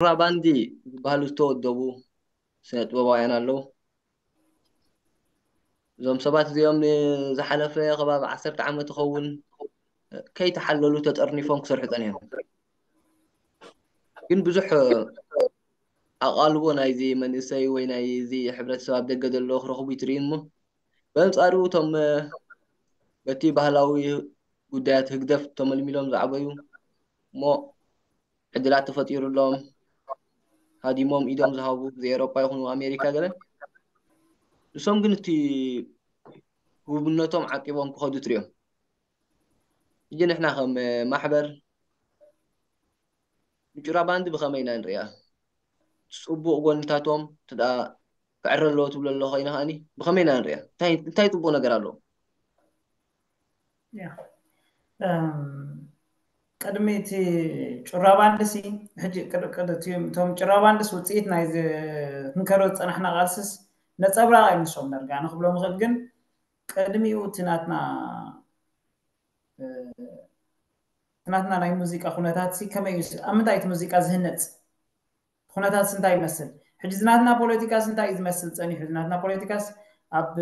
ጭራ ባንዲ ዝበሃሉ ዝተወደቡ ስነ ጥበባውያን ኣለዉ። እዞም ሰባት እዚኦም ንዝሓለፈ ከባቢ ዓሰርተ ዓመት ይኸውን ከይተሓለሉ ተጠርኒፎም ክሰርሑ ጸኒሖም። ግን ብዙሕ ኣቓልቦ ናይዚ መንእሰይ ወይ ናይዚ ሕብረተሰብ ኣብ ደገ ዘሎ ክረኽቡ ይትርእዩ እሞ፣ በንጻሩ እቶም በቲ ባህላዊ ጉዳያት ህግደፍ ተመልሚሎም ዝዓበዩ እሞ ዕድላት ተፈጢሩሎም ሃዲሞም ኢዶም ዝሃቡ፣ እዚ ኤውሮጳ ይኹኑ ኣሜሪካ ገለ፣ ንሶም ግን እቲ ህቡብነቶም ዓቂቦም ክኸዱ ትርእዮም። ሕጂ ንሕና ከም ማሕበር ንጭራ ባንዲ ብኸመይ ኢና ንሪኣ? ጽቡቕ ጎንታቶም እንተ ደኣ ክዕረ ኣለዎ ትብሎ ኣሎ ኮይና ከኣኒ ብኸመይ ኢና ንሪኣ? እንታይ እንታይ ጽቡቕ ነገር ኣለዎ? ያ እም፣ ቅድሚ እቲ ጭራ ባንድሲ፣ ሕጂ ቅድ- ቅድ- እቲ- እቶም ጭራ ባንድስ ውፅኢት ናይ ዝ- ክንከዶ ዝፀናሕና ቃልስስ ነፀብራቕ እዮም ንሶም። ዳርጋ ንክብሎ ምኽእል ግን ቅድሚኡ እቲ ናትና እ፣ እቲ ናትና ናይ ሙዚቃ ኩነታት ሲ ከመይ እዩ? ኣብ ምንታይ እቲ ሙዚቃ ዝህነፅ? ኩነታት እንታይ ይመስል? ሕጂ ዝናትና ፖለቲካስ እንታይ እዩ ዝመስል ፀኒሑ? ዝናትና ፖለቲካስ ኣብ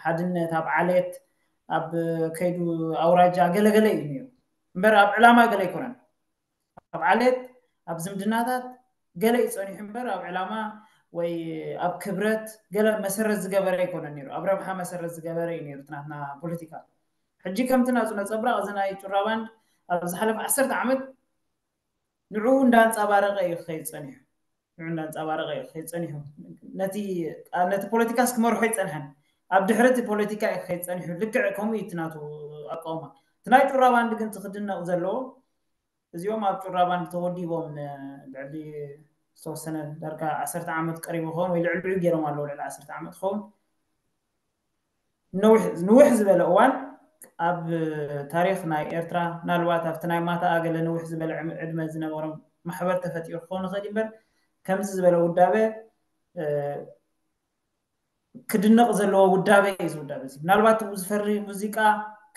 ሓድነት፣ ኣብ ዓሌት፣ ኣብ ከይዱ ኣውራጃ ገለገለ እዩ ነይሩ እምበር ኣብ ዕላማ ገለ ኣይኮነን። ኣብ ዓሌት፣ ኣብ ዝምድናታት ገለ እዩ ፀኒሑ እምበር ኣብ ዕላማ ወይ ኣብ ክብረት ገለ መሰረት ዝገበረ ኣይኮነን ነይሩ። ኣብ ረብሓ መሰረት ዝገበረ እዩ ነይሩ እቲ ናትና ፖለቲካ። ሕጂ ከምቲ ናፁ ነፀብራቕ እዚ ናይ ጩራ ባንድ ኣብ ዝሓለፈ ዓሰርተ ዓመት ንዕኡ እንዳንፀባረቐ እዩ ክኸይድ ፀኒሑ። ንዕኡ እንዳንፀባረቐ እዩ ክኸይድ ፀኒሑ። ነቲ ነቲ ፖለቲካስ ክመርሖ ኣይፀንሐን። ኣብ ድሕሪ እቲ ፖለቲካ እዩ ክኸይድ ፀኒሑ። ልክዕ ከምኡ እዩ እቲ ናቱ ኣቃውማ። እቲ ናይ ጩራ ባንድ ግን እቲ ክድነቕ ዘለዎ እዚኦም ኣብ ጩራ ባንድ ተወዲቦም ን- ልዕሊ ዝተወሰነ ዳርጋ ዓሰርተ ዓመት ቀሪቡ ክኸውን ወይ ልዕሊዑ ገይሮም ኣለዉ። ልዕሊ ዓሰርተ ዓመት ክኸውን ነዊሕ ንውሕ ዝበለ እዋን ኣብ ታሪኽ ናይ ኤርትራ ምናልባት ኣብቲ ናይ ማታ ኣገለ ንውሕ ዝበለ ዕም- ዕድመ ዝነበሮም ማሕበር ተፈጢሩ ክኸውን ይኽእል እምበር ከምዚ ዝበለ ውዳበ እ፣ ክድነቕ ዘለዎ ውዳበ እዩ። እዚ ውዳበ እዚ ምናልባት እቲ ዝፈሪ ሙዚቃ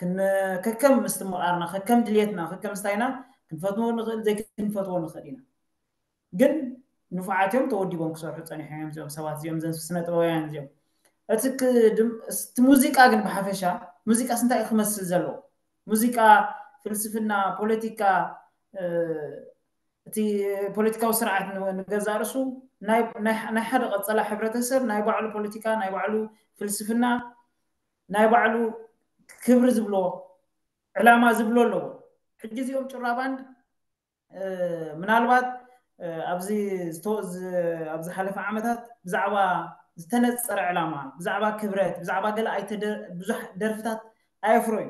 ክን- ከከም ምስትምቓርና ከከም ድልየትና ከከም ስታይና ክንፈትዎ ንኽእል ዘይክንፈትዎ ንኽእል ኢና። ግን ንፉዓት እዮም፣ ተወዲቦም ክሰርሑ ፀኒሖም እዮም እዚኦም ሰባት እዚኦም፣ እዘን ስነ ጥበባውያን እዚኦም። እቲ ክ- ድም- እቲ ሙዚቃ ግን ብሓፈሻ ሙዚቃስ እንታይ እዩ ክመስል ዘለዎ? ሙዚቃ፣ ፍልስፍና፣ ፖለቲካ፣ እ፣ እቲ ፖለቲካዊ ስርዓት ን- ንገዛእ ርእሱ ናይ ናይ- ናይ ሓደ ቀፀላ ሕብረተሰብ ናይ ባዕሉ ፖለቲካ፣ ናይ ባዕሉ ፍልስፍና፣ ናይ ባዕሉ ክብሪ ዝብሎ ዕላማ ዝብሎ ኣለዎ። ሕጂ እዚኦም ጭራ ባንድ እ፣ ምናልባት እ፣ ኣብዚ ዝተ- ዝ- ኣብ ዝሓለፈ ዓመታት ብዛዕባ ዝተነፀረ ዕላማ፣ ብዛዕባ ክብረት፣ ብዛዕባ ገለ ኣይተደ ብዙሕ ደርፍታት ኣየፍረዩ።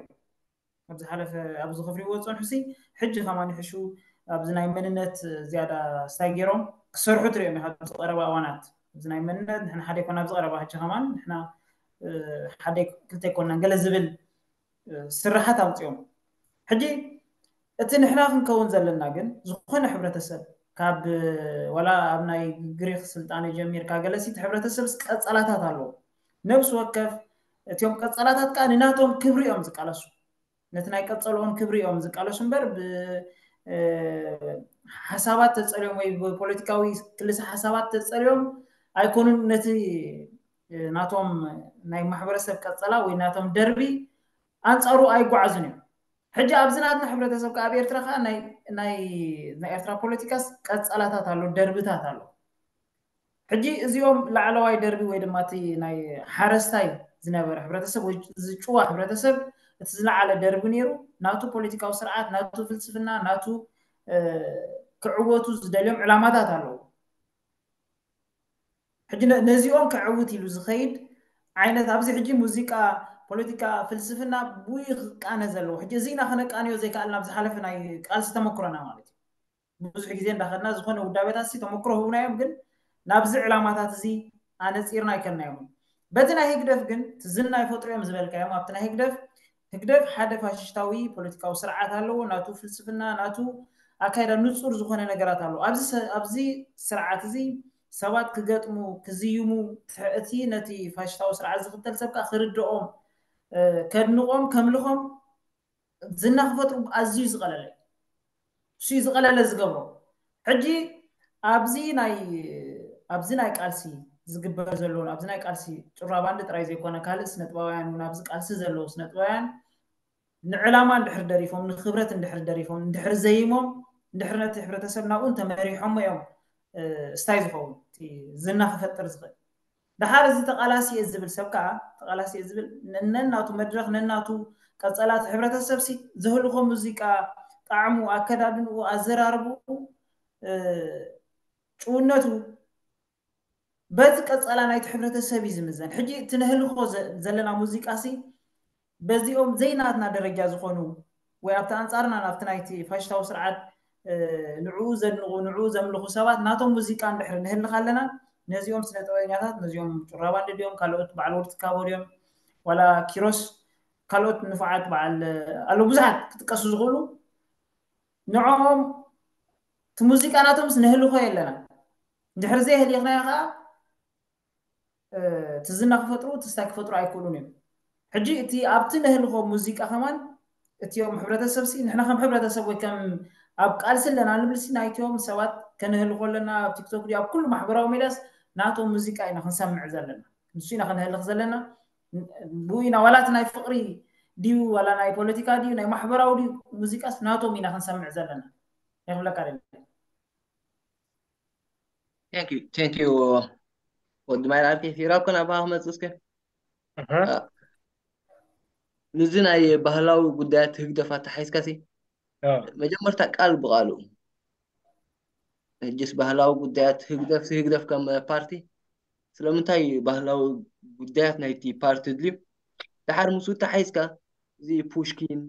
ኣብ ዝሓለፈ ኣብዚ ከፍርይዎ ዝፀንሑ ሲ ሕጂ ከማን ይሕሹ ኣብዚ ናይ መንነት ዝያዳ ስታይ ገይሮም ክሰርሑ ትሪኦም ኢኻ። ኣብዚ ቀረባ እዋናት ኣብዚ ናይ መንነት ንሕና ሓደ ይኮና ኣብዚ ቀረባ ሕጂ ከማን ንሕና እ፣ ሓደ ክልተ ይኮናን ገለ ዝብል እ፣ ስራሓት ኣውፅኦም። ሕጂ እቲ ንሕና ክንከውን ዘለና ግን ዝኾነ ሕብረተሰብ ካብ ዋላ ኣብ ናይ ግሪክ ስልጣነ ጀሚርካ ገለሲት ሕብረተሰብ ቀፀላታት ኣለዎ። ነብሲ ወከፍ እቲኦም ቀፀላታት ከዓ ንናቶም ክብሪ እዮም ዝቃለሱ። ነቲ ናይ ቀፀልኦም ክብሪ እዮም ዝቃለሱ እምበር ብ- እ፣ ሓሳባት ተፀልዮም ወይ ብፖለቲካዊ ክልሰ ሓሳባት ተፀልዮም ኣይኮኑን። ነቲ እ፣ ናቶም ናይ ማሕበረሰብ ቀፀላ ወይ ናቶም ደርቢ ኣንፃሩ ኣይጓዓዙን እዮም። ሕጂ ኣብዚ ናትና ሕብረተሰብ ከዓ ኣብ ኤርትራ ከዓ ናይ ናይ ናይ ኤርትራ ፖለቲካስ ቀፀላታት ኣሎ፣ ደርብታት ኣሎ። ሕጂ እዚኦም ላዕለዋይ ደርቢ ወይ ድማ እቲ ናይ ሓረስታይ ዝነበረ ሕብረተሰብ ወይ ዝጭዋ ሕብረተሰብ እቲ ዝለዓለ ደርቢ ነይሩ ናቱ ፖለቲካዊ ስርዓት፣ ናቱ ፍልስፍና፣ ናቱ እ፣ ክዕወቱ ዝደልዮም ዕላማታት ኣለዎ። ሕጂ ነ- ነዚኦም ከዕውት ኢሉ ዝኸይድ ዓይነት ኣብዚ ሕጂ ሙዚቃ፣ ፖለቲካ፣ ፍልስፍና ብኡ ክቃነ ዘለዎ። ሕጂ እዚ ኢና ከነቃንዮ ዘይከኣልና ኣብ ዝሓለፈ ናይ ቃልሲ ተመክሮና ማለት እዩ። ብዙሕ ግዜ እንዳኸድና ዝኾነ ውዳቤታት ሲ ተመክሮ ህቡና እዮም፣ ግን ናብዚ ዕላማታት እዚ ኣነፂርና ኣይከድናዮምን። በቲ ናይ ህግደፍ ግን እቲ ዝና ይፈጥሩ እዮም ዝበልካዮም ኣብቲ ናይ ህግደፍ ህግደፍ ሓደ ፋሽስታዊ ፖለቲካዊ ስርዓት ኣለዎ። ናቱ ፍልስፍና ናቱ ኣካይዳ ንፁር ዝኾነ ነገራት ኣለዎ። ኣብዚ ሰ- ኣብዚ ስርዓት እዚ ሰባት ክገጥሙ ክዝይሙ ትሕ- እቲ ነቲ ፋሽስታዊ ስርዓት ዝኽተል ሰብ ከዓ ክርድኦም እ፣ ከድንቖም ከምልኾም ዝና ክፈጥሩ ኣዝዩ ዝቐለለ እዩ። እሱ እዩ ዝቐለለ ዝገብሮ። ሕጂ ኣብዚ ናይ ኣብዚ ናይ ቃልሲ ዝግበር ዘለውን ኣብዚ ናይ ቃልሲ ጭራ ባንድ ጥራይ ዘይኮነ ካልእ ስነጥባውያን እውን ኣብዚ ቃልሲ ዘለዉ ስነጥባውያን ንዕላማ እንድሕር ደሪፎም ንክብረት እንድሕር ደሪፎም እንድሕር ዘይሞም እንድሕር ነቲ ሕብረተሰብ ናብኡ እንተመሪሖሞ እዮም ስታይ ዝኸውን ዝና ክፈጥር ዝኽእል። ደሓር እዚ ተቃላሲ እየ ዝብል ሰብ ከዓ ተቃላሲ እየ ዝብል ነናቱ መድረክ ነናቱ ቀፀላት ሕብረተሰብ ሲ ዘህልኮ ሙዚቃ ጣዕሙ ኣከዳድንኡ ኣዘራርብኡ ጭውነቱ በዚ ቀፀላ ናይቲ ሕብረተሰብ እዩ ዝምዘን። ሕጂ እቲ ነህልኮ ዘለና ሙዚቃ ሲ በዚኦም ዘይናትና ደረጃ ዝኾኑ ወይ ኣብቲ ኣንፃርና ናብቲ ናይቲ ፋሽታዊ ስርዓት ንዕኡ ዘድንቑ ንዕኡ ዘምልኹ ሰባት ናቶም ሙዚቃ እንድሕር ንህልኽ ኣለና ነዚኦም ስነ ጥበበኛታት ነዚኦም ጭራባንድ ድዮም ካልኦት በዓል ወርትካቦ ድዮም ዋላ ኪሮስ ካልኦት ንፉዓት በዓል ኣሎ ብዙሓት ክጥቀሱ ዝኽእሉ ንዕኦም እቲ ሙዚቃ ናቶምስ ንህልኾ የለና እንድሕር ዘይህልኽናዮ ከዓ እቲ ዝና ክፈጥሩ እቲ ስታይ ክፈጥሩ ኣይክእሉን እዮም ሕጂ እቲ ኣብቲ ነህልኾ ሙዚቃ ከማን እቲኦም ሕብረተሰብ ሲ ንሕና ከም ሕብረተሰብ ወይ ከም ኣብ ቃልሲ ኣለና ንብል ሲ ናይቲኦም ሰባት ከነህልኾ ኣለና ኣብ ቲክቶክ ድዩ ኣብ ኩሉ ማሕበራዊ ሜድያስ ናቶም ሙዚቃ ኢና ክንሰምዕ ዘለና ንሱ ኢና ከነህልኽ ዘለና ብኡ ኢና ዋላ እቲ ናይ ፍቅሪ ድዩ ዋላ ናይ ፖለቲካ ድዩ ናይ ማሕበራዊ ድዩ ሙዚቃስ ናቶም ኢና ክንሰምዕ ዘለና ይኽብለካ ደለ Thank you, thank you. ወዲ ማይል ዓርከይ ፊራኮ ናባኻ ክመፅእ እስከ ምዚ ናይ ባህላዊ ጉዳያት ህግደፍ ኣተሓሒዝካ ሲ መጀመርታ ቃል ብቃሉ ሕጅስ ባህላዊ ጉዳያት ህግደፍ ህግደፍ ከም ፓርቲ ስለምንታይ ባህላዊ ጉዳያት ናይቲ ፓርቲ ድልዩ ደሓር ምስኡ ተሓሒዝካ እዚ ፑሽኪን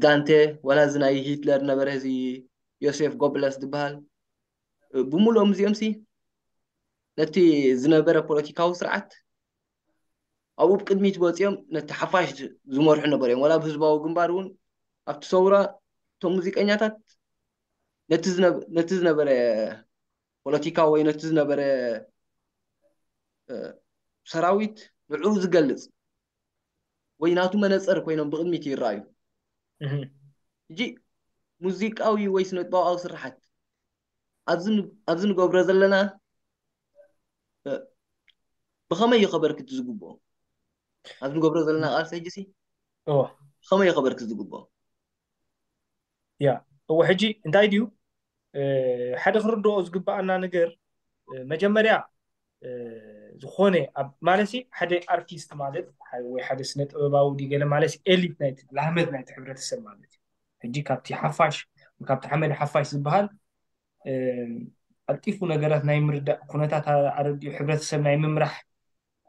ዳንተ ዋላ እዚ ናይ ሂትለር ነበረ እዚ ዮሴፍ ጎብለስ ዝበሃል ብምሉኦም እዚኦም ሲ ነቲ ዝነበረ ፖለቲካዊ ስርዓት ኣብኡ ብቅድሚት ወፂኦም ነቲ ሓፋሽ ዝመርሑ ነበሩ እዮም ዋላ ብህዝባዊ ግንባር እውን ኣብቲ ሰውራ እቶም ሙዚቀኛታት ነቲ ዝነበረ ፖለቲካ ወይ ነቲ ዝነበረ ሰራዊት ንዕኡ ዝገልፅ ወይ ናቱ መነፀር ኮይኖም ብቅድሚት ይረኣዩ ሕጂ ሙዚቃዊ ወይ ስነጥበባዊ ስራሓት ኣብዚ ንገብሮ ዘለና ብኸመይ እዩ ከበርክት ዝግብኦ ኣብዚ ንገብሮ ዘለና ቃልሲ ሕጂ ሲ ብኸመይ እዩ ከበርክት ዝግብኦ ያ እዎ ሕጂ እንታይ ድዩ ሓደ ክርድኦ ዝግባኣና ነገር መጀመርያ ዝኾነ ማለት ሓደ ኣርቲስት ማለት ወይ ሓደ ስነ ጥበባዊ ገለ ማለት ኤሊት ናይ ላህመት ናይቲ ሕብረተሰብ ማለት እዩ ሕጂ ካብቲ ሓፋሽ ካብቲ ሓመድ ሓፋሽ ዝበሃል ቀልጢፉ ነገራት ናይ ምርዳእ ኩነታት ኣረዲኡ ሕብረተሰብ ናይ ምምራሕ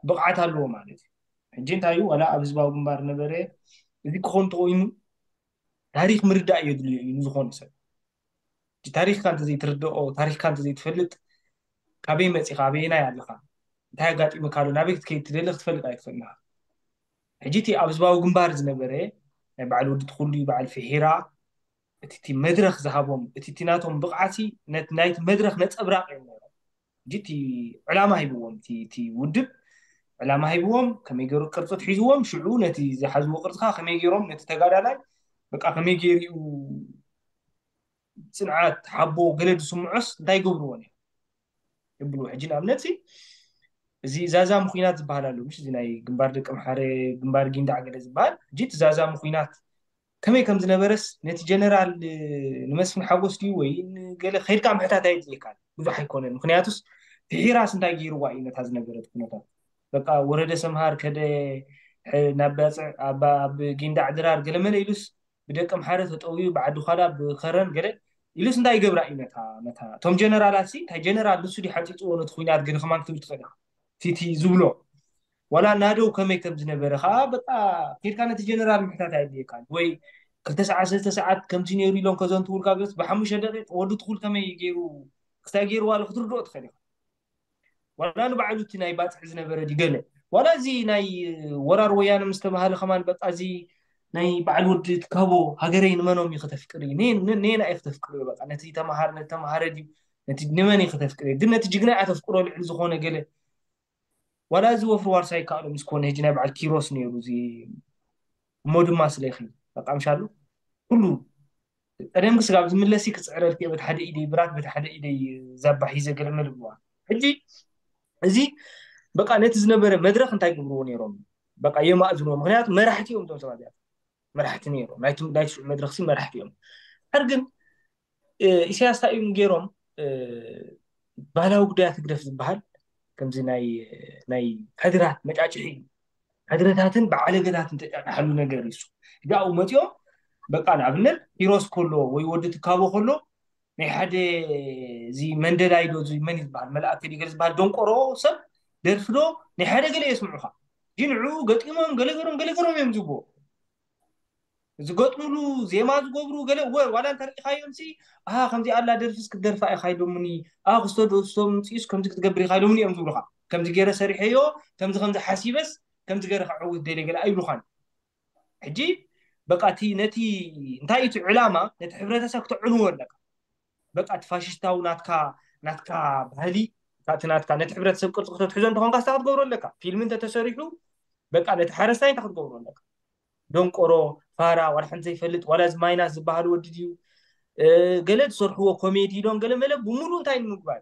ብቕዓት ኣለዎ ማለት እዩ ሕጂ እንታይ እዩ ዋላ ኣብ ህዝባዊ ግንባር ነበረ እዚ ክኾን ተኮይኑ ታሪክ ምርዳእ የድልዮ እዩ ንዝኾነ ሰብ ታሪክካ እንተዘይትርድኦ ታሪክካ እንተዘይትፈልጥ ካበይ መፂኻ ኣበየናይ ኣለኻ እንታይ ኣጋጢሙካ ኣሎ ናበይ ክትከይድ ትደሊ ክትፈልጥ ኣይትኽእልና ሕጂ እቲ ኣብ ህዝባዊ ግንባር ዝነበረ ናይ በዓል ወዲ ትኩሉ በዓል ፍሒራ እቲ እቲ መድረክ ዝሃቦም እቲ እቲ ናቶም ብቕዓሲ ናይቲ መድረክ ነፀብራቅ እዮም ነሮም ሕጂ እቲ ዕላማ ሂብዎም እቲ ውድብ ዕላማ ሂብዎም ከመይ ገሩ ቅርፂ ትሒዝዎም ሽዑ ነቲ ዝሓዝዎ ቅርፅካ ከመይ ገሮም ነቲ ተጋዳላይ በቃ ከመይ ገይሩ ጽንዓት ሓቦ ገለ ዝስምዖስ እንታይ ይገብርዎ ነይሩ ይብሉ ሕጂ ንኣብነት እዚ ዛዛ ምኩናት ዝበሃል ኣሎ ምሽ እዚ ናይ ግንባር ደቂ ምሓረ ግንባር ጊንዳዕ ገለ ዝበሃል ሕጂ እቲ ዛዛ ምኩናት ከመይ ከም ዝነበረስ ነቲ ጀነራል ንመስፍን ሓጎስ ድዩ ወይ ገለ ከይድካ ምሕታት ኣይድልየካ ብዙሕ ኣይኮነን ምክንያቱስ ፍሒራስ እንታይ ገይርዋ እዩ ነታ ዝነበረት ኩነታት በቃ ወረደ ሰምሃር ከደ ናብ ባፅዕ ኣብ ጊንዳዕ ድራር ገለመለ ኢሉስ ብደቂ ኣምሓረ ተጠውዩ ብዓዲ ዃላ ብኸረን ገለ ኢሉስ እንታይ ይገብራ እዩ ነታ ነታ እቶም ጀነራላት ሲ እንታይ ጀነራል ንሱ ዲ ሓፂፅዎ ነቲ ኩናት ገለ ከማን ክትብል ትኽእል ኢኻ ቲቲ ዝብሎ ዋላ ናደው ከመይ ከም ዝነበረ ከዓ በቃ ኬድካ ነቲ ጀነራል ምሕታት ኣየድልየካን ወይ ክልተ ሰዓት ሰለስተ ሰዓት ከምዚ ነይሩ ኢሎም ከዘንትውልካ ገስ ብሓሙሽተ ደቂቅ ወዲ ትኹል ከመይ ገይሩ ክስታይ ገይሩ ዋለ ክትርድኦ ትኽእል ኢኻ ዋላ ንባዕሉ እቲ ናይ ባፅሒ ዝነበረ ድዩ ገለ ዋላ እዚ ናይ ወራር ወያነ ምስ ተባሃለ ከማን በቃ እዚ ናይ በዓል ወዲ ትካቦ ሃገረይ ንመኖም እዩ ከተፍቅር እዩ ነየና እዩ ከተፍቅር እዩ በቃ ነቲ ተምሃር ነቲ ተምሃረ ድዩ ነቲ ንመን እዩ ከተፍቅር እዩ ግን ነቲ ጅግና እያ ተፍቅሮ ልዕሊ ዝኾነ ገለ ዋላ እዚ ወፍሪ ዋርሳይ ይከኣሎ ምስ ኮነ ሕጂ ናይ በዓል ኪሮስ ነይሩ እዚ እሞ ድማ ስለኺ በቃ ምሻሉ ኩሉ ቀደም ክስጋብ ዝምለሲ ክፅዕረልክ እየ፣ በቲ ሓደ ኢደይ ብራት፣ በቲ ሓደ ኢደይ ዛባ ሒዘ ገለ መልብዋ። ሕጂ እዚ በቃ ነቲ ዝነበረ መድረኽ እንታይ ይገብርዎ ነይሮም? በቃ የማእዝንዎ። ምክንያቱ መራሕቲ እዮም እቶም ሰባት እዚኣቶም። መራሕቲ ነይሮም። ናይቲ ናይ ሽዑ መድረኽሲ መራሕቲ እዮም። ድሓር ግን ኢሳያስ እንታይ እዮም ገይሮም? ባህላዊ ጉዳያት ህግደፍ ዝበሃል ከምዚ ናይ ናይ ካድራት መጫጭሒ እዩ። ካድረታትን በዓለገታትን ተጫጫሓሉ ነገር እዩ። እሱ እዚኣኡ መፂኦም በቃ ንኣብነት ኪሮስ ከሎ ወይ ወዲ ትካቦ ከሎ ናይ ሓደ እዚ መንደላይ ዶ እዚ መን ዝበሃል መልኣከ ዲገር ዝበሃል ደንቆሮ ሰብ ደርፊ ዶ ናይ ሓደ ገለ የስምዑኻ። ግን ንዕኡ ገጢሞም ገለገሮም ገለገሮም እዮም ዝብዎ። ዝገጥሙሉ ዜማ ዝገብሩ ገለ ወ ዋላ እንተርኢኻዮም ሲ ኣሃ ከምዚ ኣላ ደርፍስ ክትደርፋ ኢኻ ኢሎምኒ፣ ኣሃ ክስቶ ዶ ስቶ ምፅኡስ ከምዚ ክትገብር ኢኻ ኢሎምኒ እዮም ዝብሉኻ። ከምዚ ገይረ ሰሪሐዮ፣ ከምዚ ከምዚ ሓሲበስ ከምዚ ገይረ ከዕውት ደልየ ገለ ኣይብሉኻን። ሕጂ በቃ እቲ ነቲ እንታይ እቲ ዕላማ ነቲ ሕብረተሰብ ክተዕንዎ ኣለካ። በቃ እቲ ፋሽስታዊ ናትካ ናትካ ባህሊ እቲ ናትካ ነቲ ሕብረተሰብ ቅርፂ ክተትሕዞ እንተኾንካ ስታ ክትገብሮ ኣለካ። ፊልም እንተተሰሪሑ በቃ ነቲ ሓረስታይ እንታይ ክትገብሮ ኣለካ? ደንቆሮ ፋራ ዋላ ሓንቲ ዘይፈልጥ ዋላ እዚ ማይናስ ዝበሃል ወዲ ድዩ ገለ ዝሰርሕዎ ኮሜዲ ኢሎም ገለ መለ ብምሉ እንታይ ንምግባር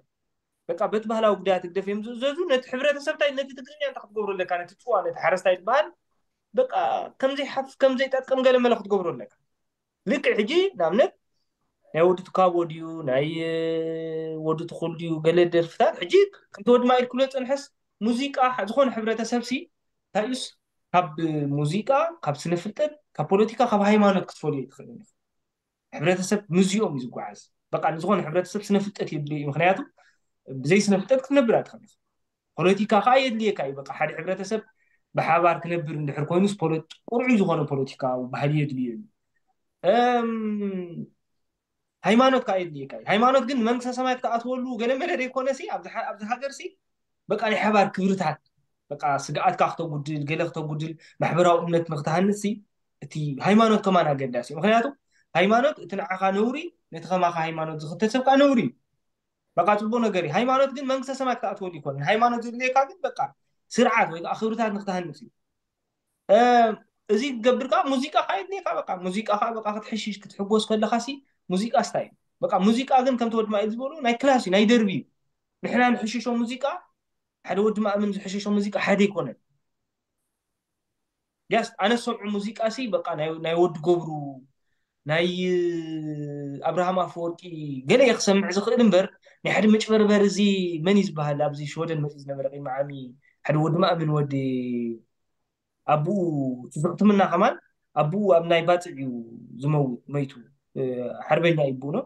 በቃ በቲ ባህላዊ ጉዳያት ህግደፍ እዮም ዝእዘዙ። ነቲ ሕብረተሰብ እንታይ ነቲ ትግርኛ እንታይ ክትገብሮ ኣለካ? ነቲ ፅዋ ነቲ ሓረስታይ ዝበሃል በቃ ከምዘይሓፍ ከምዘይጠቅም ገለ መለ ክትገብሮ ኣለካ። ልክዕ ሕጂ ንኣብነት ናይ ወዲ ትካቦ ድዩ ናይ ወዲ ትኹል ድዩ ገለ ደርፍታት ሕጂ ከምቲ ወዲ ማይል ክብሎ ዝፀንሐስ ሙዚቃ ዝኾነ ሕብረተሰብ ሲ ታዩስ ካብ ሙዚቃ ካብ ስነ ፍልጠት ካብ ፖለቲካ ካብ ሃይማኖት ክትፈልዮ ይትኽእል። ሕብረተሰብ ምስዚኦም እዩ ዝጓዓዝ። በቃ ንዝኾነ ሕብረተሰብ ስነ ፍልጠት የድልዮ እዩ። ምክንያቱ ብዘይ ስነ ፍልጠት ክትነብር ኣይትኽእል። ፖለቲካ ከዓ የድልየካ እዩ። በቃ ሓደ ሕብረተሰብ ብሓባር ክነብር እንድሕር ኮይኑስ ቁርዑ ዝኾነ ፖለቲካዊ ባህሊ የድልዮ እዩ። ሃይማኖት ከዓ የድልየካ እዩ። ሃይማኖት ግን መንግስተ ሰማይ ክትኣትወሉ ገለ መለ ዘይኮነ ሲ ኣብዚ ሃገር ሲ በቃ ናይ ሓባር ክብርታት በቃ ስግኣትካ ክተጉድል ገለ ክተጉድል ማሕበራዊ እምነት ንክትሃንፅ ሲ እቲ ሃይማኖት ከማን ኣገዳሲ እዩ። ምክንያቱ ሃይማኖት እቲ ንዓኻ ነውሪ ነቲ ከማኻ ሃይማኖት ዝኽተል ሰብ ከዓ ነውሪ እዩ። በቃ ፅቡቅ ነገር እዩ። ሃይማኖት ግን መንግስተ ሰማይ ክትኣትወሉ ይኮነ። ሃይማኖት ዘድልየካ ግን በቃ ስርዓት ወይ ከዓ ክብርታት ንክትሃንፅ እዩ። እዚ ገብርካ ሙዚቃ ከዓ የድልየካ። በቃ ሙዚቃ ከዓ በቃ ክትሕሽሽ ክትሕጎስ ከለካ ሲ ሙዚቃ ስታይ እዩ። በቃ ሙዚቃ ግን ከምቲ ወዲ ማይል ዝበሉ ናይ ክላስ እዩ፣ ናይ ደርቢ እዩ። ንሕና ንሕሽሾ ሙዚቃ ሓደ ወዲ ማእምን ዝሕሽሾ ሙዚቃ ሓደ ይኮነን። ጃስት ኣነ ዝሰምዑ ሙዚቃ ሲ በቃ ናይ ወዲ ገብሩ ናይ ኣብርሃም ኣፈወርቂ ገለ እየ ክሰምዕ ዝኽእል እምበር ናይ ሓደ መጭበርበር እዚ መን እዩ ዝበሃል ኣብዚ ሽወደን መፂ ዝነበረ ቅድሚ ዓሚ ሓደ ወዲ ማእምን ወዲ ኣቦኡ ትዝኽትምና ከማን ኣቦኡ ኣብ ናይ ባፅዕ እዩ ዝመውት መይቱ ሓርበኛ ይብኡ ነው።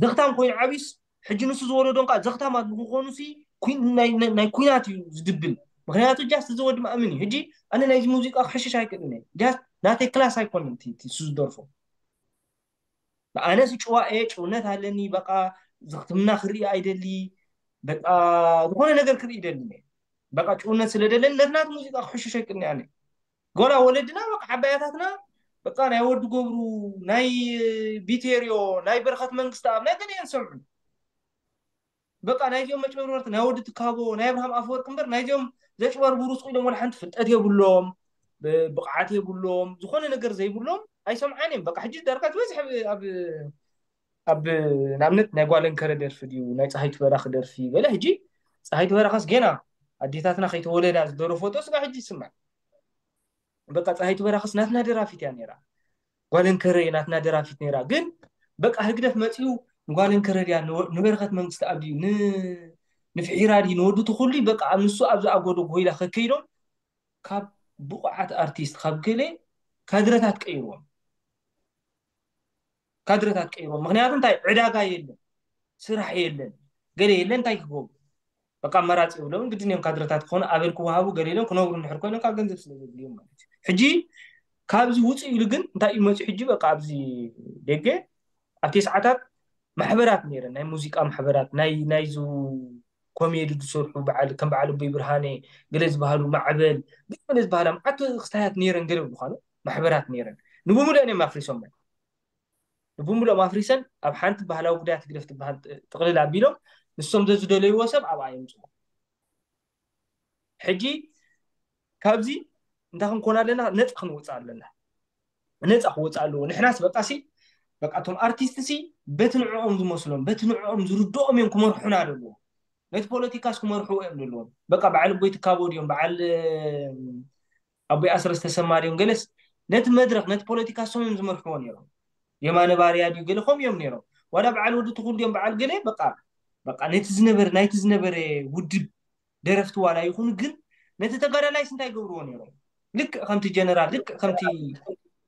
ዘኽታም ኮይኑ ዓብዩስ ሕጂ ንሱ ዝወለዶም ከዓ ዘኽታማት ንክኾኑ ናይ ኩናት እዩ ዝድብል። ምክንያቱ ጃስት እዚ ወዲ ማእምን እዩ። ሕጂ ኣነ ናይዚ ሙዚቃ ክሕሽሽ ኣይክእልን እየ። ጃስት ናተይ ክላስ ኣይኮነን እሱ ዝደርፎ። ኣነስ ጭዋ እየ፣ ጭውነት ኣለኒ። በቃ ዘኽትምና ክርኢ ኣይደሊ። በቃ ዝኾነ ነገር ክርኢ ይደሊ። በቃ ጭውነት ስለ ደለኒ ነቲ ናቱ ሙዚቃ ክሕሽሽ ኣይክእልን እየ ኣነ። ጎላ ወለድና በቃ ዓባያታትና በቃ ናይ ወዲ ገብሩ ናይ ቢቴርዮ ናይ በረኸት መንግስቲ ኣብ ናይ ገለ እዮም ዝሰምዑ። በቃ ናይዚኦም መጭበርበርቲ ናይ ወዲ ትካቦ ናይ ኣብርሃም ኣፈወርቂ እምበር ናይዚኦም ዘጭበርብሩ ስቁ ኢሎም ወላ ሓንቲ ፍልጠት የብሎም፣ ብቕዓት የብሎም፣ ዝኾነ ነገር ዘይብሎም ኣይሰምዓን እዮም። በቃ ሕጂ ዳርጋ ዝበዝሐ ኣብ ኣብ ንኣብነት ናይ ጓለንከረ ደርፊ ድዩ ናይ ፀሃይቱ በራኺ ደርፊ ገለ ሕጂ ፀሃይቱ በራኸስ ገና ኣዴታትና ከይተወለዳ ዝደረፈቶ ስጋ ሕጂ ይስማዕ። በቃ ፀሃይቱ በራኸስ ናትና ደራፊት እያ ነይራ። ጓለንከረ ናትና ደራፊት ነይራ። ግን በቃ ህግደፍ መፂኡ ንጓለንከረ ድያ ንበረኸት መንግስቲ ኣብ ድዩ ንፍሒራ ድዩ ንወዱ ትኹሉ በቃ ኣብ ንሱ ኣብ ዝኣጎዶ ጎይላ ከከይዶም ካብ ብቑዓት ኣርቲስት ካብ ገለ ካድረታት ቀይርዎም። ካድረታት ቀይርዎም። ምክንያቱ እንታይ ዕዳጋ የለን፣ ስራሕ የለን፣ ገለ የለን፣ እንታይ ክገብሩ? በቃ ኣማራፂ የብሎምን። ግድን እዮም ካድረታት ክኾኑ ኣበል ክወሃቡ ገለ ኢሎም ክነብሩ እንድሕር ኮይኖም ካብ ገንዘብ ስለ ዘድልዮም ማለት እዩ። ሕጂ ካብዚ ውፅእ ኢሉ ግን እንታይ እዩ መፅኡ? ሕጂ በቃ ኣብዚ ደገ ኣብቲ ሰዓታት ማሕበራት ነይረን፣ ናይ ሙዚቃ ማሕበራት፣ ናይ ናይዙ ኮሜዲ ዝሰርሑ በዓል ከም በዓል ኣቦይ ብርሃነ ገለ ዝበሃሉ ማዕበል ገለ ዝበሃላ መዓት ክስታያት ነይረን። ገለ ምኳኑ ማሕበራት ነይረን ንብምሉአን እዮም ኣፍሪሶም። ንብምሉኦም ኣፍሪሰን ኣብ ሓንቲ ባህላዊ ጉዳያት ህግደፍ ትበሃል ጥቕልል ኣቢሎም ንሶም ዘዝደለይዎ ሰብ ኣብኣ የምፅዎ። ሕጂ ካብዚ እንታይ ክንኮን ኣለና? ነፃ ክንወፅእ ኣለና። ነፃ ክወፅእ ኣለዎ። ንሕናስ በቃ ሲ በቃ እቶም ኣርቲስት ሲ በቲ ንዕኦም ዝመስሎም በቲ ንዕኦም ዝርድኦም እዮም ክመርሑና ዘለዎም። ነቲ ፖለቲካስ ክመርሕዎ እዮም ዘለዎም። በቃ በዓል ኣቦይ ትካቦ ድዮም በዓል ኣቦይ ኣስረስ ተሰማ ድዮም ገለስ ነቲ መድረኽ ነቲ ፖለቲካ ሶም እዮም ዝመርሕዎ ነይሮም። የማነ ባርያ ድዩ ገለ ከም እዮም ነይሮም። ዋላ በዓል ወዲ ትኹል ድዮም በዓል ገለ በቃ በቃ ነቲ ዝነበረ ናይቲ ዝነበረ ውድብ ደረፍቲ ዋላ ይኹኑ ግን ነቲ ተጋዳላይስ እንታይ ገብርዎ ነይሮም? ልክዕ ከምቲ ጀነራል ልክዕ ከምቲ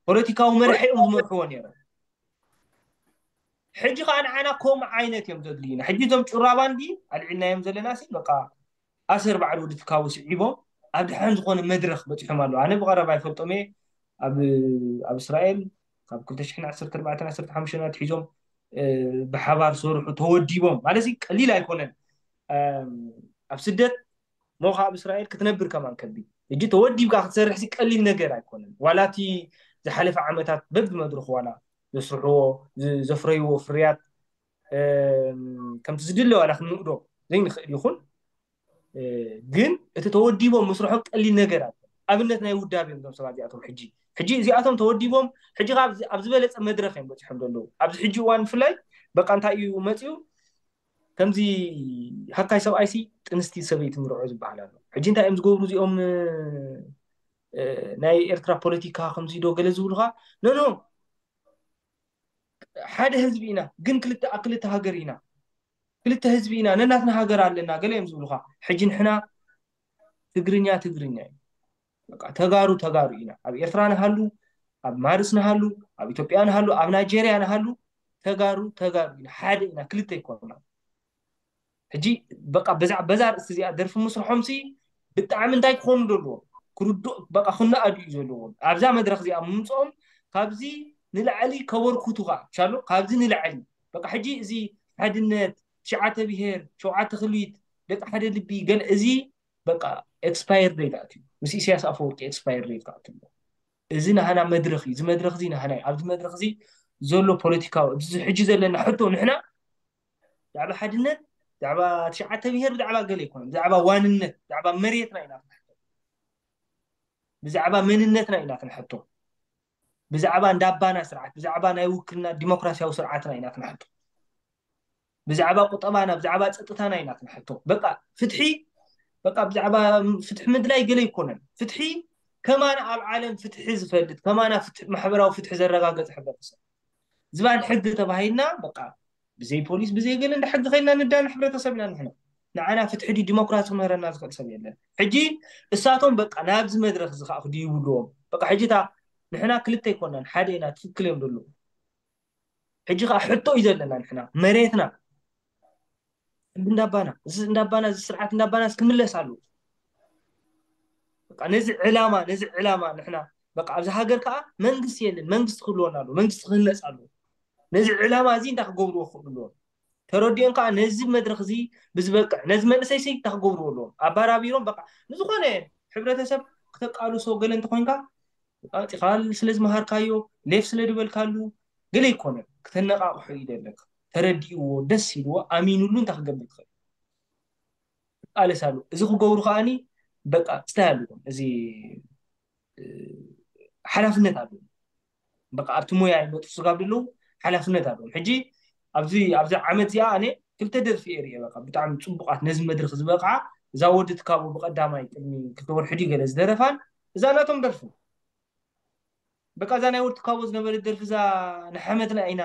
ፖለቲካዊ መርሒ እዮም ዝመርሕዎ ነይሮም። ሕጂ ከዓ ንዓና ከምኡ ዓይነት እዮም ዘድልዩና። ሕጂ እዞም ጩራ ባንዲ ኣልዒልናዮም ዘለና ሲ በቃ ኣሰር በዓል ወዲ ትካቦ ስዒቦም ኣብ ድሓን ዝኾነ መድረኽ በፂሖም ኣለዉ። ኣነ ብቐረባ ይፈልጦም እየ። ኣብ ኣብ እስራኤል ካብ ክልተ ሽሕን ዓሰርተ ኣርባዕተን ዓሰርተ ሓሙሽተን ኣትሒዞም ብሓባር ዝሰርሑ ተወዲቦም ማለት ቀሊል ኣይኮነን። ኣብ ስደት ሞኻ ኣብ እስራኤል ክትነብር ከማን ከቢድ። እጂ ተወዲብካ ክትሰርሕ ሲ ቀሊል ነገር ኣይኮነን። ዋላ እቲ ዝሓለፈ ዓመታት በብመድረኹ ዋላ ዘስርሕዎ ዘፍረይዎ ፍርያት ከምቲ ዝድለ ዋላ ክንንእዶ ዘይንኽእል ይኹን ግን እቲ ተወዲቦም ምስርሖም ቀሊል ነገር ኣለ። ኣብነት ናይ ውዳብ እዮም እዞም ሰባት እዚኣቶም ሕጂ ሕጂ እዚኣቶም ተወዲቦም ሕጂ ኣብ ዝበለፀ መድረኽ እዮም በፂሖም ዘለዉ። ኣብዚ ሕጂ እዋን ብፍላይ በቃ እንታይ እዩ መፅኡ ከምዚ ሃካይ ሰብኣይሲ ጥንስቲ ሰበይቲ ምርዖ ዝበሃል ኣሎ። ሕጂ እንታይ እዮም ዝገብሩ እዚኦም ናይ ኤርትራ ፖለቲካ ከምዚ ዶ ገለ ዝብሉካ ኖኖ ሓደ ህዝቢ ኢና ግን ክልተ ክልተ ሃገር ኢና ክልተ ህዝቢ ኢና ነናትና ሃገር ኣለና ገለ እዮም ዝብሉካ። ሕጂ ንሕና ትግርኛ ትግርኛ እዩ። ተጋሩ ተጋሩ ኢና። ኣብ ኤርትራ ንሃሉ፣ ኣብ ማርስ ንሃሉ፣ ኣብ ኢትዮጵያ ንሃሉ፣ ኣብ ናይጀርያ ንሃሉ ተጋሩ ተጋሩ ኢና። ሓደ ኢና፣ ክልተ ኣይኮና። ሕጂ በቃ በዛ በዛ ርእሲ እዚኣ ደርፊ ምስርሖም ሲ ብጣዕሚ እንታይ ክኾኑ ዘለዎም ክርድኦ በቃ ክነኣዱ እዩ ዘለዎም። ኣብዛ መድረክ እዚኣ ምምፅኦም ካብዚ ንላዕሊ ከበርኩቱ ከዓ ሻሎ ካብዚ ንላዕሊ በቃ ሕጂ እዚ ሓድነት ትሽዓተ ብሄር ሸውዓተ ክልኢት ደቂ ሓደ ልቢ ገለ እዚ በቃ expire date ኣትዩ ምስ ኢሳያስ ኣፈወርቂ expire date ክኣትዩ እዚ ናህና መድረክ እዩ። እዚ መድረክ እዚ ናህና እዩ። ኣብዚ መድረክ እዚ ዘሎ ፖለቲካዊ እዚ ሕጂ ዘለና ሕቶ ንሕና ብዛዕባ ሓድነት ብዛዕባ ትሽዓተ ብሄር ብዛዕባ ገለ ይኮነ ብዛዕባ ዋንነት ብዛዕባ መሬትና ኢና ክንሕቶ ብዛዕባ መንነትና ኢና ክንሕቶ ብዛዕባ እንዳባና ስርዓት ብዛዕባ ናይ ውክልና ዲሞክራሲያዊ ስርዓትና ኢና ክንሕቶ ብዛዕባ ቁጠባና ብዛዕባ ፀጥታና ኢና ክንሕቶ በቃ ፍትሒ በቃ ብዛዕባ ፍትሒ ምድላይ ገለ ይኮነን ፍትሒ ከማና ኣብ ዓለም ፍትሒ ዝፈልጥ ከማና ማሕበራዊ ፍትሒ ዘረጋገፀ ሕብረተሰብ ዝባን ሕጊ ተባሂልና በቃ ብዘይ ፖሊስ ብዘይ ገለ እንዳ ሕጊ ከይልና ንዳን ሕብረተሰብ ኢና ንሕና ንዓና ፍትሒ ድዩ ዲሞክራሲ ክምህረና ዝኽእል ሰብ የለን ሕጂ እሳቶም በቃ ናብዚ መድረክ እዚ ከዓ ክድይቡ ኣለዎም በቃ ሕጂ እታ ንሕና ክልተ ኣይኮናን ሓደ ኢና ትክክል እዮም ዘለዉ ሕጂ ከዓ ሕቶ እዩ ዘለና ንሕና መሬትና ህዝቢ እንዳባና እዚ እንዳባና እዚ ስርዓት እንዳባና ክምለስ ኣለዎ በቃ ነዚ ዕላማ ነዚ ዕላማ ንሕና በቃ ኣብዚ ሃገር ከዓ መንግስቲ የለን መንግስቲ ክህልወና ኣለዎ መንግስቲ ክህነፅ ኣለዎ ነዚ ዕላማ እዚ እንታይ ክገብርዎ ክኽእሉ ኣለዎም ተረዲኦም ከዓ ነዚ መድረክ እዚ ብዝበቅዕ ነዚ መንእሰይ ሲ እንታይ ክገብርዎ ኣለዎም ኣባራቢሮም በቃ ንዝኾነ ሕብረተሰብ ክተቃልሶ ገለ እንተኮይንካ ቃልፂኻ ስለዝመሃርካዮ ሌፍ ስለድበልካሉ ገለ ኣይኮነን ክተነቃቅሖ እዩ ደለካ ተረዲእዎ ደስ ኢልዎ ኣሚኑሉ እንታይ ክገብር ትኽእል ክቃለስ ኣሎ እዚ ክገብሩ ከዓኒ በቃ ስታይ ኣለዎም እዚ ሓላፍነት ኣለዎም በቃ ኣብቲ ሞያ ይመጡ ስጋብ ደለዉ ሓላፍነት ኣለዎም ሕጂ ኣብዚ ኣብዚ ዓመት እዚኣ ኣነ ክልተ ደርፊ እየ ርእየ በቃ ብጣዕሚ ፅቡቃት ነዚ መድረክ ዝበቅዓ እዛ ወዲ ትካቦ ብቀዳማይ ቅድሚ ክልተ ወርሒ ድዩ ገለ ዝደረፋን እዛ ናቶም ደርፊ በቃ እዛ ናይ ወዲ ትካቦ ዝነበረት ደርፊ እዛ ንሓመትና ኢና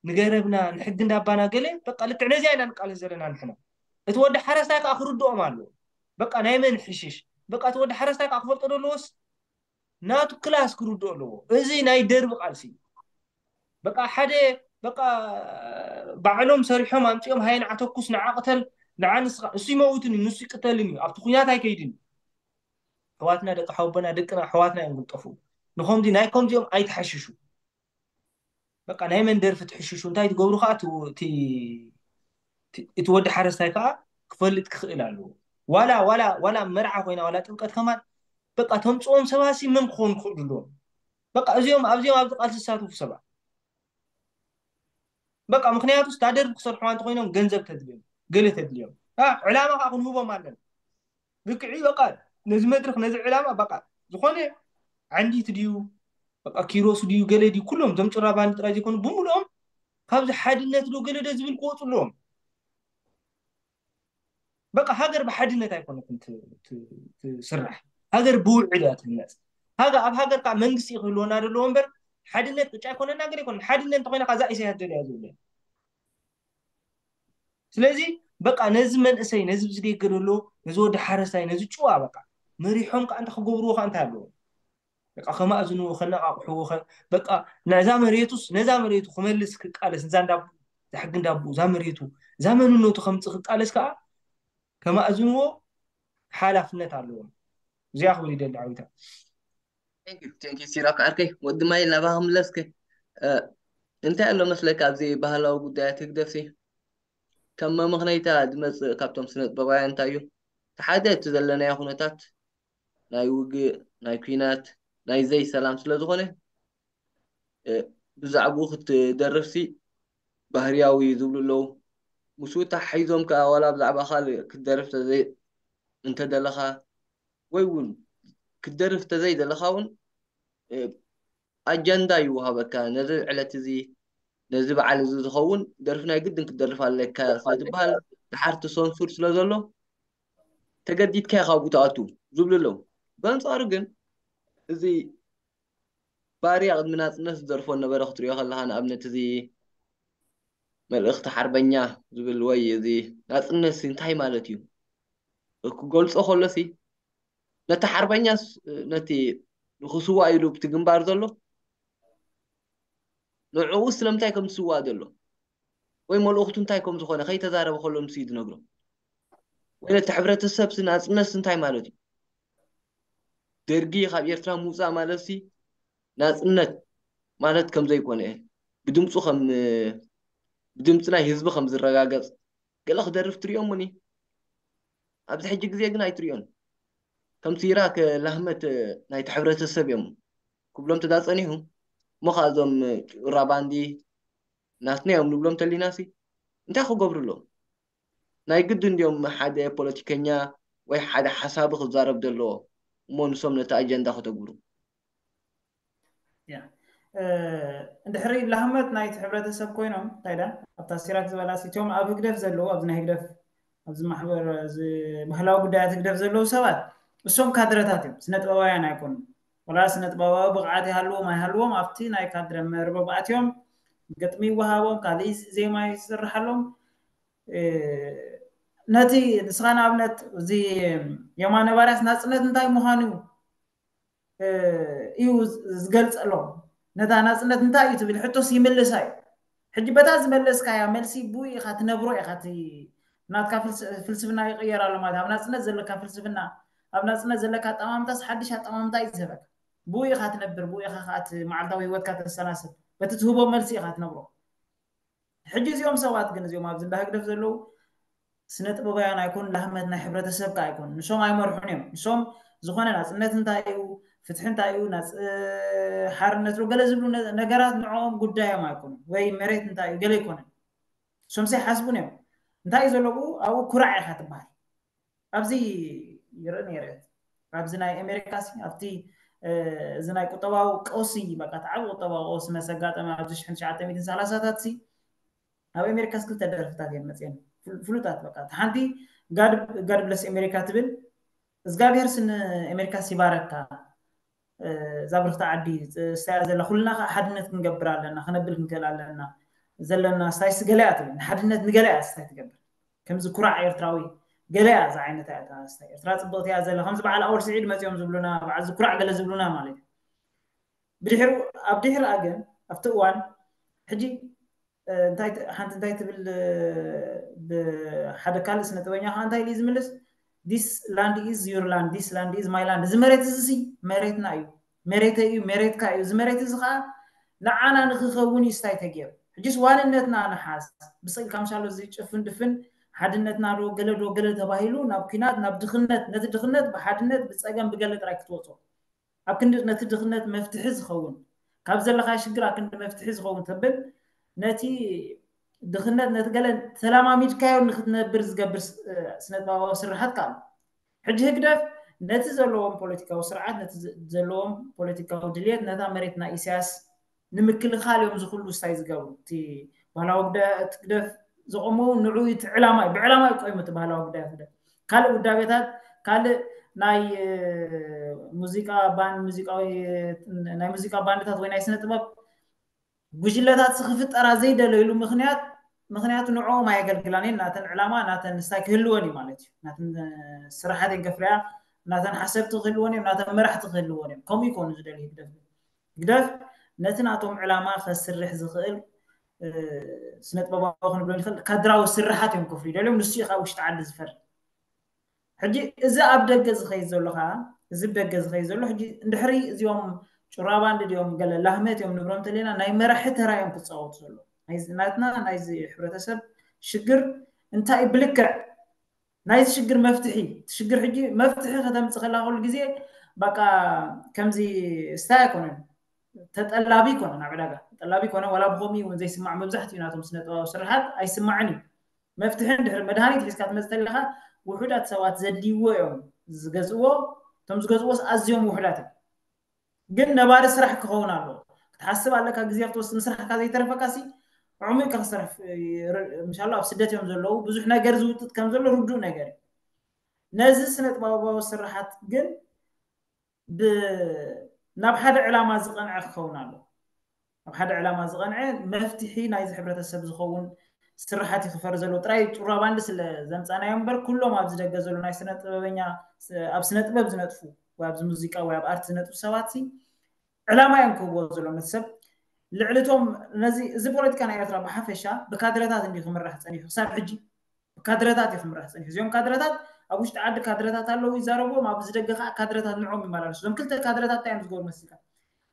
ንገረብና ንሕጊ እንዳባና ገለ በቃ ልክዕ ነዚኣ ኢና ንቃለስ ዘለና ንሕና እቲ ወዲ ሓረስታይ ከዓ ክርድኦም ኣለዎ በቃ ናይ መን ሕሽሽ በቃ እቲ ወዲ ሓረስታይ ከዓ ክፈልጦ ደለዎስ ናቱ ክላስ ክርድኦ ኣለዎ እዚ ናይ ደርቢ ቃልሲ እዩ በቃ ሓደ በቃ ባዕሎም ሰሪሖም ኣምፅኦም ሃየ ንዓተኩስ ንዓቅተል ንዓ ንስኻ እሱ ይመውትን እዩ ንሱ ይቅተልን እዩ ኣብቲ ኩናት ኣይከይድን እዩ ኣሕዋትና ደቂ ሓወቦና ደቅና ኣሕዋትና እዮም ዝጠፍኡ ንኸምዚ ናይ ከምዚኦም ኣይትሓሽሹ በቃ ናይ መን ደርፊ ትሕሽሹ እንታይ ትገብሩ ከዓ እቲ ወዲ ሓረስታይ ከዓ ክፈልጥ ክኽእል ኣለዎ ዋላ ዋላ ዋላ መርዓ ኮይና ዋላ ጥምቀት ከማን በቃ ተምፅኦም ሰባሲ መን ክኾኑ ክኽእሉ ኣለዎም በቃ እዚኦም ኣብዚኦም ኣብዚ ቃልሲ ዝሳተፉ ሰባት በቃ ምክንያቱ ስታደርግ ክሰርሕዋ እንተኮይኖም ገንዘብ ተድልዮም ገለ ተድልዮም ዕላማ ከዓ ክንህቦም ኣለና ብክዒ በቃ ነዚ መድረክ ነዚ ዕላማ በቃ ዝኾነ ዓንዲት ድዩ በቃ ኪሮስ ድዩ ገለ ድዩ፣ ኩሎም እዞም ጭራ ባንዲ ጥራይ ዘይኮኑ ብምልኦም ካብዚ ሓድነት ዶ ገለ ዶ ዝብል ክወፁ ኣለዎም። በቃ ሃገር ብሓድነት ኣይኮነትን ት- ት- ትስራሕ። ሃገር ብውዕል እያ ትህነፅ። ሃገ ኣብ ሃገር ከዓ መንግስቲ ክህልወና ዘለዎ እምበር ሓድነት ቅጫ ኣይኮነና፣ ገለ ኣይኮነን። ሓድነት እንተኮይና ከዛ ኢሳያስ ደልያ ዝብለ። ስለዚ በቃ ነዚ መንእሰይ፣ ነዚ ብዝደገ ዘሎ፣ ነዚ ወዲ ሓረስታይ፣ ነዚ ጭዋ በቃ መሪሖም ከዓ እንታይ ክገብርዎ ከዓ እንታይ ኣለዎ? በቃ ከማእዝንዎ፣ ከነቃቅሕዎ፣ ከ- በቃ ነዛ መሬቱስ፣ ነዛ መሬቱ ክመልስ ክቃለስ፣ እዛ እንዳቡ፣ እዛ ሕጊ እንዳቡ፣ እዛ መሬቱ፣ እዛ መንነቱ ከምፅእ ክቃለስ ከዓ ከማእዝንዎ ሓላፍነት ኣለዎም። እዚኣ ክብል ይደሊ ዓዊታ። ቴንኪ ቴንኪ ሲራክ ዓርከይ። ወዲ ማይ ናባኻ ክምለስከ። እ፣ እንታይ ኣሎ መስለካ ኣብዚ ባህላዊ ጉዳያት ህግደፍሲ ከም መመኽነይታ ዝመፅእ ካብቶም ስነ ጥበባውያን እንታይ እዩ? ሓደ እቲ ዘለናዮ ኩነታት ናይ ውግእ፣ ናይ ኲናት፣ ናይ ዘይሰላም ስለ ዝኾነ፣ እ፣ ብዛዕባኡ ክትደርፍሲ ባህርያዊ እዩ ዝብሉ ኣለዉ። ምስኡ ተሓሒዞም ከኣ ዋላ ብዛዕባ ካልእ ክትደርፍ ተዘይ እንተደለኻ ወይ እውን ክትደርፍ ተዘይደለኻ እውን፣ እ፣ ኣጀንዳ ይወሃበካ። ነዚ ዕለት እዚ፣ ነዚ በዓል እዚ ዝኸውን ደርፊ ናይ ግድን ክትደርፍ ኣለካ ስለ ዝበሃል፣ ድሓር እቲ ሰንሱር ስለ ዘሎ ተገዲድካ ኢኻ ኣብኡ ትኣቱ ዝብሉ ኣለዉ። በንጻሩ ግን እዚ ባርያ ቅድሚ ናጽነት ዝደርፎ ነበረ ክትሪኦ ከለኻ፣ ንኣብነት እዚ መልእኽቲ ሓርበኛ ዝብል ወይ እዚ ናጽነት ሲ እንታይ ማለት እዩ ክገልጾ ከሎ ሲ ነቲ ሓርበኛስ ነቲ ንኽስዋእ ኢሉ ኣብቲ ግንባር ዘሎ ንዕኡ ስለምንታይ ከም ዝስዋእ ዘሎ ወይ መልእኽቱ እንታይ ከም ዝኾነ ከይተዛረበ ከሎ ንሱ እዩ ዝነግሮ። ወይ ነቲ ሕብረተሰብ ሲ ናጽነት ሲ እንታይ ማለት እዩ? ደርጊ ካብ ኤርትራ ምውጻእ ማለት ሲ ናጽነት ማለት ከም ዘይኮነ፣ ብድምፁ ከም ብድምፂ ናይ ህዝቢ ከም ዝረጋገጽ ገለ ክደርፍ ትሪኦም እውን እዩ። ኣብዚ ሕጂ ግዜ ግን ኣይትሪኦን። ከም ሲራክ ላህመት ናይቲ ሕብረተሰብ እዮም ክብሎም ተዳጸኒሑ እሞ፣ ከኣ እዞም ጭራ ባንዲ ናትና እዮም ንብሎም ተሊና ሲ እንታይ ክገብሩ ኣለዎም? ናይ ግድን ድዮም ሓደ ፖለቲከኛ ወይ ሓደ ሓሳቢ ክዛረብ ዘለዎ እሞ ንሶም ነቲ ኣጀንዳ ከተግብሩ? ያ። እ፣ እንድሕሪ ላህመት ናይቲ ሕብረተሰብ ኮይኖም፣ እንታይ ዳ ኣብታ ሲራክ ዝበላ ሲ፣ እቲኦም ኣብ ህግደፍ ዘለዉ፣ ኣብዚ ናይ ህግደፍ፣ ኣብዚ ማሕበር፣ እዚ ባህላዊ ጉዳያት ህግደፍ ዘለዉ ሰባት፣ እሶም ካድረታት እዮም፣ ስነ ጥበባውያን ኣይኮኑን። ወላ ስነ ጥበባዊ ብቕዓት ይሃልዎም ኣይሃልዎም፣ ኣብቲ ናይ ካድረ መርበብ ኣትዮም ግጥሚ ይወሃቦም፣ ካልእ ዜማ ይስርሓሎም። እ፣ ነቲ ንስኻ ንኣብነት እዚ የማነ ባርያስ ናጽነት እንታይ ምዃኑ እዩ፣ እ፣ እዩ ዝገልጸሎም። ነታ ናጽነት እንታይ እዩ ትብል ሕቶስ ይምልሳ እዩ። ሕጂ በታ ዝመለስካያ መልሲ ብኡ ኢኻ ትነብሮ ኢኻ። እቲ ናትካ ፍልስ-፣ ፍልስፍና ይቕየር ኣሎ ማለት ኣብ ናጽነት ዘለካ ፍልስፍና፣ ኣብ ናጽነት ዘለካ ኣጠማምታስ ሓድሽ ኣጠማምታ እዩ ዝህበካ። ብኡ ኢኻ ትነብር፣ ብኡ ኢኻ ከዓ እቲ መዓልታዊ ህይወትካ ተሰናስል። በቲ ትህቦ መልሲ ኢኻ ትነብሮ። ሕጂ እዚኦም ሰባት ግን እዚኦም ኣብዚ እንዳ ህግደፍ ዘለዉ ስነ ጥበባውያን ኣይኮኑ፣ ላህመት ናይ ሕብረተሰብ ከ ኣይኮኑ። ንሶም ኣይመርሑን እዮም። ንሶም ዝኾነ ናጽነት እንታይ እዩ፣ ፍትሒ እንታይ እዩ፣ ናጽ-፣ ሓርነት ዶ ገለ ዝብሉ ነ-፣ ነገራት ንዕኦም ጉዳዮም ኣይኮኑን። ወይ መሬት እንታይ እዩ ገለ ኣይኮነን። ንሶም ዘይሓስቡን እዮም። እንታይ እዩ ዘሎ ብኡ? ኣብኡ ኩራዕ ኢኻ ትበሃል። ኣብዚ ይርኢ ነይረ። ኣብዚ ናይ ኣሜሪካ ሲ፣ ኣብቲ፣ እ፣ እዚ ናይ ቁጠባዊ ቀውሲ፣ በቃ፣ እቲ ዓቢ ቁጠባዊ ቀውሲ መስ ኣጋጠመ ኣብዚ ሽሕን ትሽዓተ ሚእትን ሰላሳታት ሲ፣ ኣብ ኣሜሪካ ሲ ክልተ ደርፍታት እየን መፅየን። ፍሉ-፣ ፍሉጣት፣ በቃ። እቲ ሓንቲ ጋድ፣ ጋድ ብለስ ኣሜሪካ ትብል፣ እግዚኣብሔር ሲ ንኣሜሪካ ሲ ይባረካ፣ እ፣ እዛ ብርኽቲ ዓዲ፣ እ፣ ስታያ ዘላ፣ ኩልና ከዓ ሓድነት ክንገብር ኣለና፣ ክነብል ክንክእል ኣለና፣ ዘለና ስታይ ሲ ገለ እያ ትብል። ንሓድነት ንገለ እያ ስታይ ትገብር። ከምዚ ኩራዕ ኤርትራዊ ገለ እያ እዛ ዓይነት እያ እታ ስታይ። ኤርትራ ጽብቕቲ እያ ዘላ። ከምዚ በዓል ኣወል ስዒድ መጺኦም ዝብሉና፣ በዓል እዚ ኩራዕ ገለ ዝብሉና ማለት እዩ። ብድሕሩ፣ ኣብ ድሕሪኣ ግን፣ ኣብቲ እዋን፣ ሕጂ፣ እ፣ እንታይ ት-፣ ሓንቲ እንታይ ትብል፣ እ፣ ብሓደ ካልእ ስነ ጥበበኛ ከዓ እንታይ ኢሉ እዩ ዝምልስ? "This land is your land, this land is my land." እዚ መሬት እዚ ሲ መሬትና እዩ። መሬተይ እዩ፣ መሬትካ እዩ። እዚ መሬት እዚ ከዓ ንዓና ንክኸውን እዩ ስታይ ተገይሩ። ሕጂስ ዋንነትና ንሓዝ። ብስቕ ኢልካ ምሻሎ እዚ ጭፍን ድፍን ሓድነትና ዶ ገለ ዶ ገለ ተባሂሉ ናብ ኲናት፣ ናብ ድኽነት፣ ነቲ ድኽነት ብሓድነት፣ ብጸገም፣ ብገለ ጥራይ ክትወጾ። ኣብ ክንዲ ነቲ ድኽነት መፍትሒ ዝኸውን፣ ካብ ዘለካ ሽግር ኣብ ክንዲ መፍትሒ ዝኸውን ተብል፣ ነቲ ድኽነት፣ ነቲ ገለ ተለማሚድካዮ ንክትነብር ዝገብር ስ-፣ ስነ ጥበባዊ ስርሓት ከኣ ኣሎ። ሕጂ ህግደፍ ነቲ ዘለዎም ፖለቲካዊ ስርዓት፣ ነቲ ዘለዎም ፖለቲካዊ ድልየት፣ ነታ መሬት ናይ ኢሳያስ ንምክልኻል እዮም ዝኽሉ ስታይ ዝገብሩ። እቲ ባህላዊ ግደ-፣ እቲ ግደፍ ዘቆመው ንዑ እቲ ዕላማ እዩ። ብዕላማ እዩ ቆይሙ እቲ ባህላዊ ግዳያት ግደፍ። ካልእ ውዳቤታት፣ ካልእ ናይ ሙዚቃ ባንድ፣ ሙዚቃዊ፣ ናይ ሙዚቃ ባንድታት ወይ ናይ ስነ ጥበብ ጉጅለታት ክፍጠራ ዘይደለይሉ ምኽንያት፣ ምኽንያቱ ንዕኦም ኣየገልግላን እየን፣ ናተን ዕላማ ናተን ስታይ ክህልወን እዩ ማለት እዩ። ናተን ስራሓት እየን ከፍርያ፣ ናተን ሓሰብቲ ክህልወን እዮም፣ ናተን መራሕቲ ክህልወን እዮም። ከምኡ ይኮኑ ዝደልዩ ህግደፍ። ህግደፍ ነቲ ናቶም ዕላማ ከስርሕ ዝኽእል፣ እ፣ ስነ ጥበባዊ ክንብሎ ንኽእል ካድራዊ ስራሓት እዮም ከፍርዩ ደልዮም፣ ንሱ እዩ ካብ ውሽጢ ዓዲ ዝፈሪ። ሕጂ እዚ ኣብ ደገ ዝኸይድ ዘሎ ከዓ፣ እዚ ብደገ ዝኸይድ ዘሎ ሕጂ እንድሕሪ እዚኦም ጩራ ባንድ ድዮም፣ ገለ ላህመት እዮም ንብሎም ተለና፣ ናይ መራሒ ተራ እዮም ክፃወቱ ዘሎ። ናይዚ ናትና፣ ናይዚ ሕብረተሰብ ሽግር እንታይ እዩ ብልክዕ ናይዚ ሽግር መፍትሒ፣ እቲ ሽግር ሕጂ መፍትሒ ከተምፅእ ከላ ኩሉ ግዜ በቃ ከምዚ ስታይ ኣይኮነን፣ ተጠላቢ ኣይኮነን፣ ኣብ ዕዳጋ ተጠላቢ ኣይኮነን። ዋላ ብኸምኡ እውን ዘይስማዕ መብዛሕትኡ ናቶም ስነ ጥበባዊ ስርሓት ኣይስማዕን እዩ። መፍትሒ እንድሕር መድሃኒት ሒዝካ ትመፅእ ተለኻ ውሑዳት ሰባት ዘድልይዎ እዮም ዝገዝእዎ። እቶም ዝገዝእዎስ ኣዝዮም ውሑዳት እዮም። ግን ነባሪ ስራሕ ክኸውን ኣለዎ። ክትሓስብ ኣለካ፣ ግዜ ክትወስድ፣ ምስራሕካ ዘይተረፈካ ሲ ዕሙቕ ኢኻ ክትሰርሕ። ምሻሎ ኣብ ስደት እዮም ዘለዉ፣ ብዙሕ ነገር ዝውጥጥ ከም ዘሎ ርዱእ ነገር እዩ። ነዚ ስነ ጥበባዊ ስርሓት ግን ብ-፣ ናብ ሓደ ዕላማ ዝቐንዐ ክኸውን ኣለዎ። ኣብ ሓደ ዕላማ ዝቐንዐ መፍትሒ ናይዚ ሕብረተሰብ ዝኸውን ስርሓት ይኽፈር ዘሎ። ጥራይ ጩራ ባንድ ስለ ዘምጻናዮ እምበር፣ ኩሎም ኣብዚ ደገ ዘሎ ናይ ስነ ጥበበኛ፣ ኣብ ስነ ጥበብ ዝነጥፉ ወይ ኣብዚ ሙዚቃ ወይ ኣብ ኣርት ዝነጥፉ ሰባት ሲ ዕላማ እዮም ክህብዎ ዘለዎም። ነቲ ሰብ ልዕሊ እቶም ነዚ፣ እዚ ፖለቲካ ናይ ኤርትራ ብሓፈሻ ብካድረታት እንዲ ክምራሕ ጸኒሑ ክሳብ ሕጂ። ብካድረታት እዩ ክምራሕ ጸኒሑ። እዚኦም ካድረታት ኣብ ውሽጢ ዓዲ ካድረታት ኣለዉ ይዛረቡ፣ ኣብዚ ደገ ከዓ ካድረታት ንዖም ይመላለሱ። እዞም ክልተ ካድረታት እንታይ እዮም ዝገብሩ መስልካ?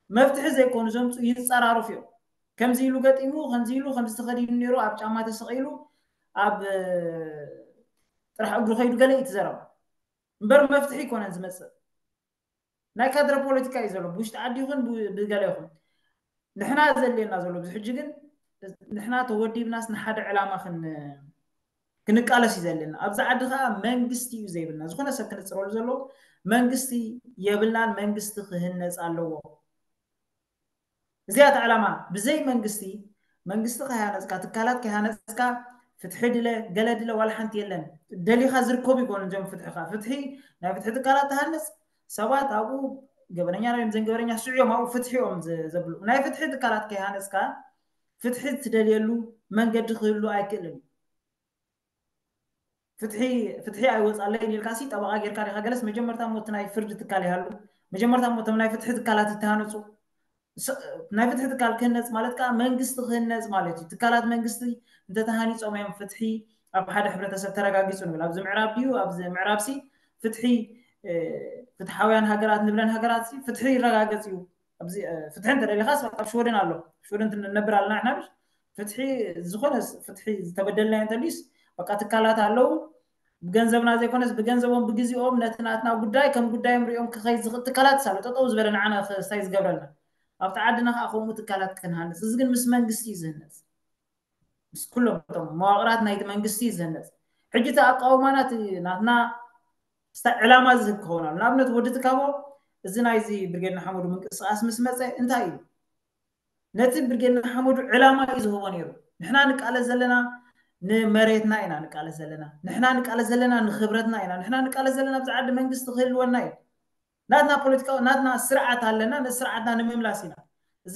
መፍትሒ ዘይኮኑ ዘምፅኡ ይፀራረፉ እዮም። ከምዚ ኢሉ ገጢሙ፣ ከምዚ ኢሉ፣ ከምዚ ተኸዲኑ ነይሩ፣ ኣብ ጫማ ተሰቒሉ፣ ኣብ ጥራሕ እግሩ ከይዱ ገለ እዩ እቲ ዘረባ። እምበር መፍትሒ ኣይኮነን ዝመፅእ። ናይ ካድረ ፖለቲካ እዩ ዘሎ፣ ብውሽጢ ዓዲ ይኹን ብ-፣ ብገለ ይኹን። ንሕና ዘድልየና ዘሎ ኣብዚ ሕጂ ግን፣ ንሕና ተወዲብናስ ንሓደ ዕላማ ክን-፣ ክንቃለስ እዩ ዘድልየና። ኣብዚ ዓዲ ከዓ መንግስቲ እዩ ዘይብልና። ዝኾነ ሰብ ክንፅረሉ ዘሎ መንግስቲ የብልናን፣ መንግስቲ ክህነፅ ኣለዎ። እዚኣ እታ ዕላማ። ብዘይ መንግስቲ፣ መንግስቲ ከይሃነፅካ፣ ትካላት ከይሃነፅካ፣ ፍትሒ ድለ፣ ገለ ድለ፣ ዋላ ሓንቲ የለን። ደሊኻ ዝርከቡ ይኮኑ እዚኦም ፍትሕኻ። ፍትሒ፣ ናይ ፍትሒ ትካላት ትሃንፅ፣ ሰባት ኣብኡ ገበነኛ ርዮም ዘን ገበነኛ ስዑ እዮም ኣብኡ ፍትሒ እዮም ዝ-፣ ዘብሉ። ናይ ፍትሒ ትካላት ከይሃነፅካ፣ ፍትሒ ትደልየሉ መንገዲ ክህሉ ኣይክእልን እዩ። ፍትሒ፣ ፍትሒ ኣይወፃለይን ኢልካ ሲ ጠበቓ ጌርካ ዲኻ? ገለስ መጀመርታ እሞ እቲ ናይ ፍርዲ ትካል ይሃሉ፣ መጀመርታ እሞ እቶም ናይ ፍትሒ ትካላት ይተሃነፁ። ስ-፣ ናይ ፍትሒ ትካል ክህነፅ ማለት ከዓ መንግስቲ ክህነፅ ማለት እዩ። ትካላት መንግስቲ እንተተሃኒፆም እዮም ፍትሒ ኣብ ሓደ ሕብረተሰብ ተረጋጊፁ ንብል። ኣብዚ ምዕራብ ድዩ፣ ኣብዚ ምዕራብ ሲ ፍትሒ፣ እ፣ ፍትሓውያን ሃገራት ንብለን ሃገራት ሲ ፍትሒ ይረጋገፅ እዩ። ኣብዚ፣ እ፣ ፍትሒ እንተደሊኻስ ኣብ ሽወደን ኣሎ። ሽወደን ትነብር ኣለና ንሕና ምሽ? ፍትሒ፣ ዝኾነ ስ-፣ ፍትሒ ዝተበደልናዮ እንተልዩስ በቃ ትካላት ኣለዉ። ብገንዘብና ዘይኮነስ ብገንዘቦም ብግዜኦም ነቲ ናትና ጉዳይ ከም ጉዳዮም ሪኦም ክኸይድ ዝኽእል ትካላት ሳለ ጠጠው ዝበለ ንዓና ክስታይ ዝገብረልና። ኣብቲ ዓድና ከዓ ከምኡ ትካላት ክንሃንፅ። እዚ ግን ምስ መንግስቲ እዩ ዝህነፅ። ምስ ኩሎም እቶም መዋቕራት ናይቲ መንግስቲ እዩ ዝህነፅ። ሕጂ እቲ ኣቃውማና እቲ ናትና ስታይ ዕላማ ዝህብ ክኸውን ኣሎ። ንኣብነት ወዲ ትካቦ እዚ ናይዚ ብርጌድ ንሓመዱ ምንቅስቃስ ምስ መፀ እንታይ እዩ? ነቲ ብርጌድ ንሓመዱ ዕላማ እዩ ዝህቦ ነይሩ። ንሕና ንቃለስ ዘለና ንመሬትና ኢና ንቃለስ ዘለና። ንሕና ንቃለስ ዘለና ንክብረትና ኢና። ንሕና ንቃለስ ዘለና ኣብዚ ዓዲ መንግስቲ ክህልወና እዩ። ናትና ፖለቲካዊ፣ ናትና ስርዓት ኣለና። ነቲ ስርዓትና ንምምላስ ኢና። እዚ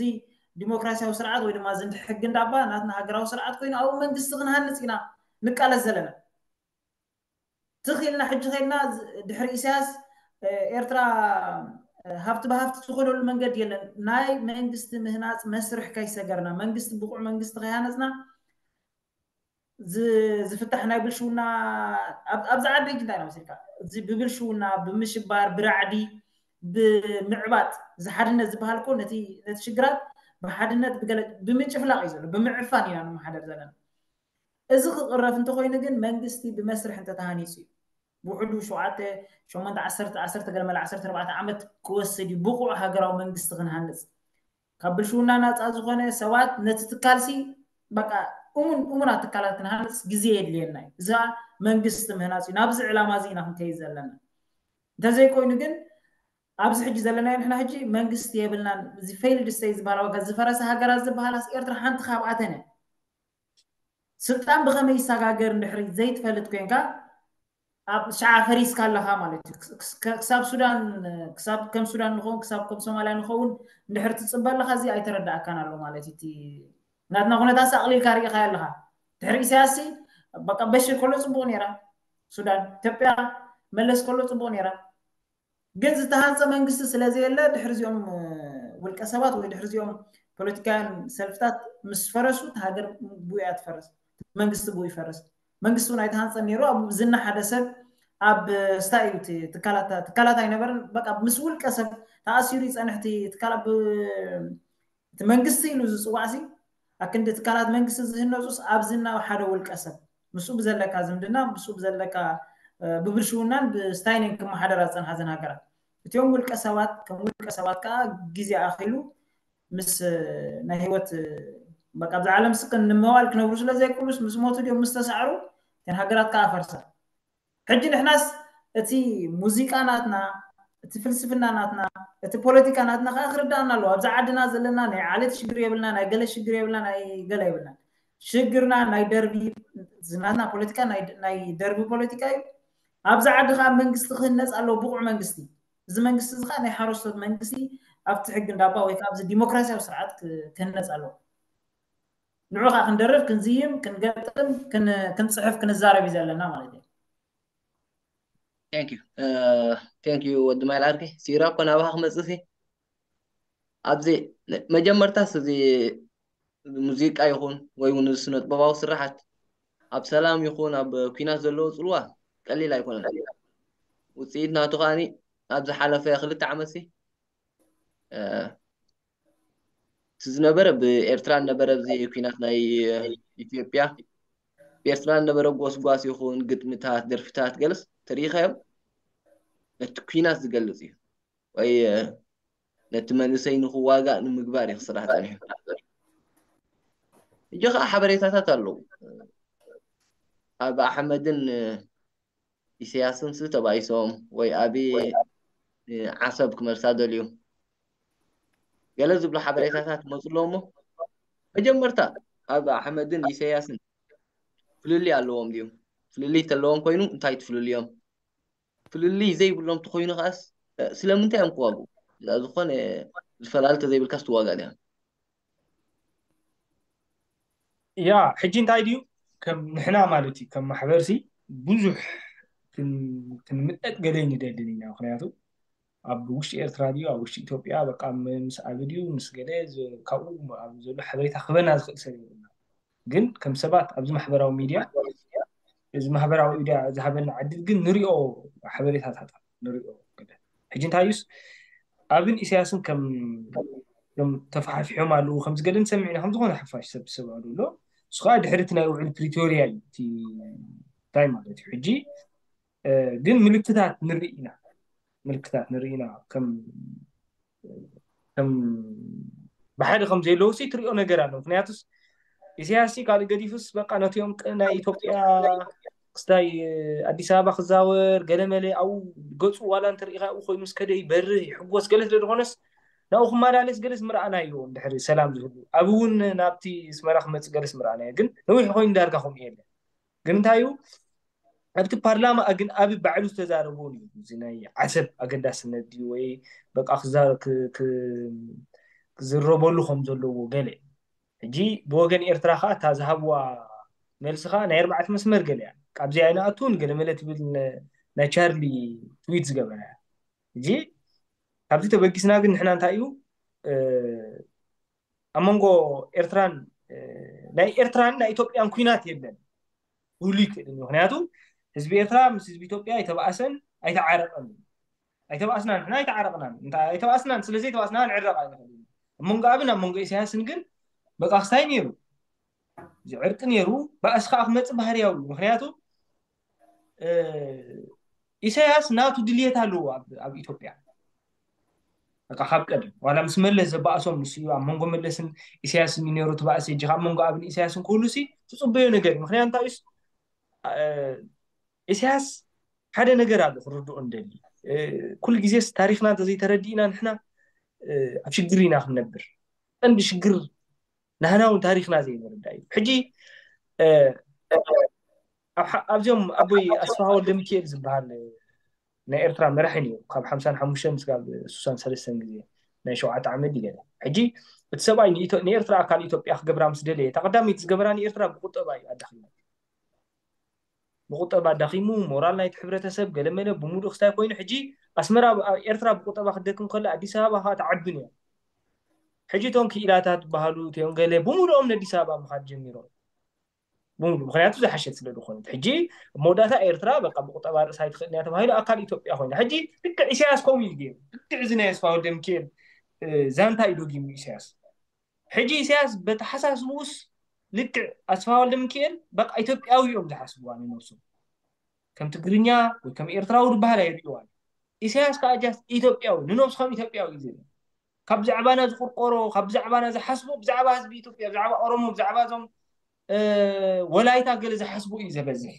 ዲሞክራሲያዊ ስርዓት ወይ ድማ ዝንዲ ሕጊ እንዳባ ናትና ሃገራዊ ስርዓት ኮይኑ ኣብኡ መንግስቲ ክንሃንፅ ኢና ንቃለስ ዘለና። ትኽ ኢልና ሕጂ ኸድና ዝ-፣ ድሕሪ ኢሳያስ፣ እ፣ ኤርትራ፣ እ፣ ሃብቲ ብሃብቲ ዝኾነሉ መንገዲ የለን። ናይ መንግስቲ ምህናፅ መስርሕ ከይሰገርና፣ መንግስቲ ብቑዕ መንግስቲ ከይሃነፅና ዝ-፣ ዝፍታሕ ናይ ብልሽውና ኣብ-፣ ኣብዚ ዓዲ ሕጂ እንታይ ኢና መሲልካ? እዚ ብብልሽውና፣ ብምሽባር፣ ብራዕዲ፣ ብምዕባጥ፣ እዚ ሓድነት ዝበሃል እኮ ነቲ፣ ነቲ ሽግራት ብሓድነት ብገለ፣ ብምጭፍላቕ እዩ ዘሎ፣ ብምዕፋን ኢና ንመሓደር ዘለና። እዚ ክቕረፍ እንተኾይኑ ግን መንግስቲ ብመስርሕ እንተተሃኒፁ እዩ። ብውሕዱ ሸውዓተ፣ ሸሞንተ፣ ዓሰርተ፣ ዓሰርተ ገለ መለ ዓሰርተ ኣርባዕተ ዓመት ክወስድ እዩ ብቑዕ ሃገራዊ መንግስቲ ክንሃንፅ። ካብ ብልሽውና ናፃ ዝኾነ ሰባት ነቲ ትካልሲ በቃ እሙን፣ እሙናት ትካላት ክንሃንፅ ግዜ የድልየና እዩ። እዛ መንግስቲ ምህናፅ እዩ። ናብዚ ዕላማ እዚ ኢና ክንከይድ ዘለና። እንተዘይኮይኑ ግን ኣብዚ ሕጂ ዘለናዮ ንሕና ሕጂ መንግስቲ የብልናን። እዚ ፌይልድ ስቴት ዝበሃል ዋጋ ዝፈረሰ ሃገራት ዝበሃላስ ኤርትራ ሓንቲ ካብኣተን እያ። ስልጣን ብኸመይ ይሰጋገር እንድሕሪ ዘይትፈልጥ ኮንካ ኣብ ሸዓ ፈሪስካ ኣለኻ ማለት እዩ። ክስ- ክስ- ክሳብ ሱዳን ክሳብ ከም ሱዳን ንኸውን ክሳብ ከም ሶማልያ ንኸውን እንድሕር ትፅበ ኣለኻ እዚ ኣይተረዳእካን ኣሎ ማለት እዩ። እቲ ናትና ኩነታት ኣቕሊልካ ርኢኻዮ ኣለኻ። ድሕሪ ኢሳያስ በቃ በሽር ከሎ ፅቡቕ ነይራ ሱዳን፣ ኢትዮጵያ መለስ ከሎ ፅቡቕ ነይራ። ግን ዝተሃንፀ መንግስቲ ስለዘየለ ድሕሪ እዚኦም ውልቀ ሰባት ወይ ድሕሪ እዚኦም ፖለቲካውያን ሰልፍታት ምስ ፈረሱ እቲ ሃገር ብኡ እያ ትፈርስ፣ መንግስቲ ብኡ ይፈርስ። መንግስቲ እውን ኣይተሃንፀን ነይሩ። ኣብ ዝና ሓደ ሰብ ኣብ ስታይ እዩ እቲ ትካላት ትካላት ኣይነበርን። በቃ ምስ ውልቀ ሰብ ተኣሲሩ ይፀንሕ እቲ ትካላት ብ- እቲ መንግስቲ ኢሉ ዝፅዋዕ ሲ ኣክንዲ ትካላት መንግስቲ ዝህነፁስ ኣብ ዝና ሓደ ውልቀ ሰብ ምስኡ ብዘለካ ዝምድና ምስኡ ብዘለካ ብብልሽውናን ብስታይንን ክመሓደራ ዝፀንሓ ዘን ሃገራት እቲኦም ውልቀ ሰባት ከም ውልቀ ሰባት ከዓ ግዜ ኣኪሉ ምስ ናይ ህይወት በቃ ኣብዚ ዓለም ስክ ንምባል ክነብሩ ስለ ዘይክእሉስ ምስ ሞቱ ድዮም ምስ ተሳዕሩ እተን ሃገራት ከዓ ፈርሳ። ሕጂ ንሕናስ እቲ ሙዚቃ ናትና እቲ ፍልስፍና ናትና እቲ ፖለቲካ ናትና ከዓ ክርዳእና ኣለዎ። ኣብዚ ዓድና ዘለና ናይ ዓሌት ሽግር የብልና፣ ናይ ገለ ሽግር የብልና፣ ናይ ገለ የብልና። ሽግርና ናይ ደርቢ ናትና ፖለቲካ ናይ ናይ ደርቢ ፖለቲካ እዩ። ኣብዚ ዓዲ ከዓ መንግስቲ ክህነፅ ኣለዎ፣ ብቑዕ መንግስቲ። እዚ መንግስቲ እዚ ከዓ ናይ ሓረስቶት መንግስቲ ኣብቲ ሕጊ እንዳባ ወይ ከዓ ኣብዚ ዲሞክራሲያዊ ስርዓት ክ- ክህነፅ ኣለዎ። ንዑ ከዓ ክንደርፍ ክንዝይም ክንገጥም ክን- ክንፅሕፍ ክንዛረብ እዩ ዘለና ማለት እዩ። Thank you. Thank you ወዲ ማይል ዓርከይ። ሲራ እኮ ናባኻ ክመፅእ ሲ ኣብዚ መጀመርታስ እዚ ሙዚቃ ይኹን ወይ እውን እዚ ስነ ጥበባዊ ስራሓት ኣብ ሰላም ይኹን ኣብ ኲናት ዘለዎ ፅልዋ ቀሊል ኣይኮነን። ውፅኢት ናቱ ከዓኒ ኣብ ዝሓለፈ ክልተ ዓመት ሲ እቲ ዝነበረ ብኤርትራ ነበረ ኣብዚ ኲናት ናይ ኢትዮጵያ ብኤርትራ ነበረ ጎስጓስ ይኹን ግጥምታት ደርፍታት ገለስ ተሪኢኻዮም ነቲ ኲናት ዝገልፅ እዩ ወይ ነቲ መንእሰይ ንክዋጋእ ንምግባር እዩ ክስራሕ ፀኒሑ። ሕጂ ከዓ ሓበሬታታት ኣለዉ ኣብ ኣሕመድን ኢሰያስን ስ ተባኢሶም ወይ ኣብ ዓሰብ ክመልሳ ደልዩ ገለ ዝብሉ ሓበሬታታት መፁ ኣለዎ እሞ መጀመርታ ኣብ ኣሕመድን ኢሰያስን ፍልልይ ኣለዎም ድዩ? ፍልልይ ተለዎም ኮይኑ እንታይ ትፍልልዮም? ፍልልይ ዘይብሎም ተኮይኑ ከዓስ ስለምንታይ እዮም ክዋግኡ? ዝኾነ ዝፈላለ ተዘይብልካስ ትዋጋእ ዲኻ? ያ ሕጂ እንታይ ድዩ ከም ንሕና ማለት እዩ ከም ማሕበርሲ ብዙሕ ክን- ክንምጠጥ ገለ ንደልን ኢና። ምክንያቱ ኣብ ውሽጢ ኤርትራ ድዩ ኣብ ውሽጢ ኢትዮጵያ በቃ ም- ምስ ኣቢ ድዩ ምስ ገለ ዝ- ካብኡ ኣብ ዘሎ ሓበሬታ ክበና ዝኽእል ሰብ የብልና። ግን ከም ሰባት ኣብዚ ማሕበራዊ ሚድያ እዚ ማሕበራዊ ሚድያ ዝሃበና ዕድል ግን ንሪኦ ሓበሬታታት ንሪኦ ገለ። ሕጂ እንታዩስ ኣብን ኢሳያስን ከም ከም ተፋሓፊሖም ኣለዉ ከም ዝገለ ንሰምዕ ኢና ከም ዝኾነ ሓፋሽ ሰብ ሰብ ኣሎ። እሱ ከዓ ድሕሪ እቲ ናይ ውዕል ፕሪቶርያ እዩ እቲ እንታይ ማለት እዩ ሕጂ ግን ምልክታት ንርኢ ኢና ምልክታት ንርኢ ኢና ከም ከም ብሓደ ከም ዘለዉ ሲ ትሪኦ ነገር ኣሎ ምክንያቱስ ኢሳያስ ካልእ ገዲፉስ በቃ ነቲኦም ናይ ኢትዮጵያ ክስታይ ኣዲስ ኣበባ ክዛወር ገለመለ ኣብኡ ገፁ ዋላ እንተሪኢኻ ኣብኡ ኮይኑ ምስ ከደ ይበርህ ይሕጎስ ገለ ስለ ዝኾነስ ናብኡ ክመላለስ ገለስ ምርኣናዮ እንድሕሪ ሰላም ዝህሉ ኣብ እውን ናብቲ ስመራ ክመፅእ ገለስ ምርኣናዮ ግን ነዊሕ ኮይኑ ዳርጋ ከምኡ የለ ግን እንታይ እዩ ኣብቲ ፓርላማ ግን ኣብ ባዕሉ ዝተዛረቦ እዩ እዚ ናይ ዓሰብ ኣገዳስነት ድዩ ወይ በቃ ክዛረ- ክ- ክ- ክዝረበሉ ከም ዘለዎ ገለ ሕጂ ብወገን ኤርትራ ከዓ እታ ዝሃብዋ መልሲ ከዓ ናይ ኣርባዕተ መስመር ገለ እያ ካብዚ ኣይንኣቱን ገለ መለ ትብል ነ- ናይ ቻርሊ ትዊት ዝገበረ እያ ሕጂ ካብዚ ተበጊስና ግን ንሕና እንታይ እዩ ኣብ መንጎ ኤርትራን ናይ ኤርትራን ናይ ኢትዮጵያን ኩናት የለን ክህሉ ይክእል እዩ ምክንያቱ ህዝቢ ኤርትራ ምስ ህዝቢ ኢትዮጵያ ኣይተባእሰን ኣይተዓረቀን ኣይተባእስናን ንሕና ኣይተዓረቅናን ኣይተባእስናን ስለዘይተባእስና ንዕረቅ ኣይንኽእል ኣብ መንጎ ኣብን ኣብ መንጎ ኢሳያስን ግን በቃ ክስታይ ነይሩ እዚ ዕርቂ ነይሩ ባእሲ ከዓ ክመፅእ ባህርያዊ እዩ ምክንያቱ ኢሳያስ ናቱ ድልየት ኣለዎ ኣብ ኢትዮጵያ በቃ ካብ ቀደም ዋላ ምስ መለስ ዘባእሶም ንሱ እዩ ኣብ መንጎ መለስን ኢሳያስን እዩ ነይሩ ትባእሲ እጂ ካብ መንጎ ኣብን ኢሳያስን ክህሉ ሲ ትፅበዮ ነገር እዩ ምክንያቱ እንታይ እዩስ ኢሳያስ ሓደ ነገር ኣሎ ክርድኦ እንደሊ ኩሉ ግዜስ ታሪኽና እንተዘይተረዲእና ንሕና ኣብ ሽግር ኢና ክንነብር። ቀንዲ ሽግር ናህና እውን ታሪኽና ዘይምርዳእ እዩ። ሕጂ ኣብዚኦም ኣቦይ ኣስፋሃ ወልደ ሚካኤል ዝበሃል ናይ ኤርትራ መራሒ ነይሩ፣ ካብ ሓምሳን ሓሙሽተን ስጋብ ስሳን ሰለስተን ግዜ ናይ ሸውዓተ ዓመት ይገለ። ሕጂ እቲ ሰብኣይ ንኤርትራ ኣካል ኢትዮጵያ ክገብራ ምስ ደለየ፣ እታ ቀዳመይቲ ዝገበራ ንኤርትራ ብቁጠባ እዩ ኣዳኺሙ። ብቁጠባ ኣዳኺሙ፣ ሞራል ናይቲ ሕብረተሰብ ገለመለ ብሙሉእ ክስታይ ኮይኑ፣ ሕጂ ኣስመራ ኤርትራ ብቁጠባ ክትደክም ከላ ኣዲስ ኣበባ ከዓ ትዓብን እያ። ሕጂ እቶም ክኢላታት ዝበሃሉ እቲኦም ገለ ብሙሉኦም ነዲስ ኣበባ ምኻድ ጀሚሮም። ብሙሉእ ምክንያቱ ዝሓሸት ስለ ዝኾነት። ሕጂ ኣብ መወዳእታ ኤርትራ በቃ ብቁጠባ ርእሳ ኣይትኽእልን እያ ተባሂሉ ኣካል ኢትዮጵያ ኮይና። ሕጂ ልክዕ ኢሳያስ ከምኡ እዩ ገይሩ። ልክዕ እዚ ናይ ኣስፋ ወልደ ሚካኤል ዛንታ እዩ ደጊሙ ኢሳያስ። ሕጂ ኢሳያስ በተሓሳስብኡስ ልክዕ ኣስፋ ወልደ ሚካኤል በቃ ኢትዮጵያዊ እዮም ዝሓስብዋ ንነብሶም። ከም ትግርኛ ወይ ከም ኤርትራዊ ዝበሃል ኣይርእይዋን። ኢሳያስ ከዓ ጃስት ኢትዮጵያዊ፣ ንነብሱ ከም ኢትዮጵያዊ እዩ ዝርኢ። ካብ ብዛዕባና ዝቁርቆሮ፣ ካብ ብዛዕባና ዝሓስቦ፣ ብዛዕባ ህዝቢ ኢትዮጵያ፣ ብዛዕባ ኦሮሞ፣ ብዛዕባ እዞም ወላይታ ገለ ዝሓስቡ እዩ ዘበዝሕ።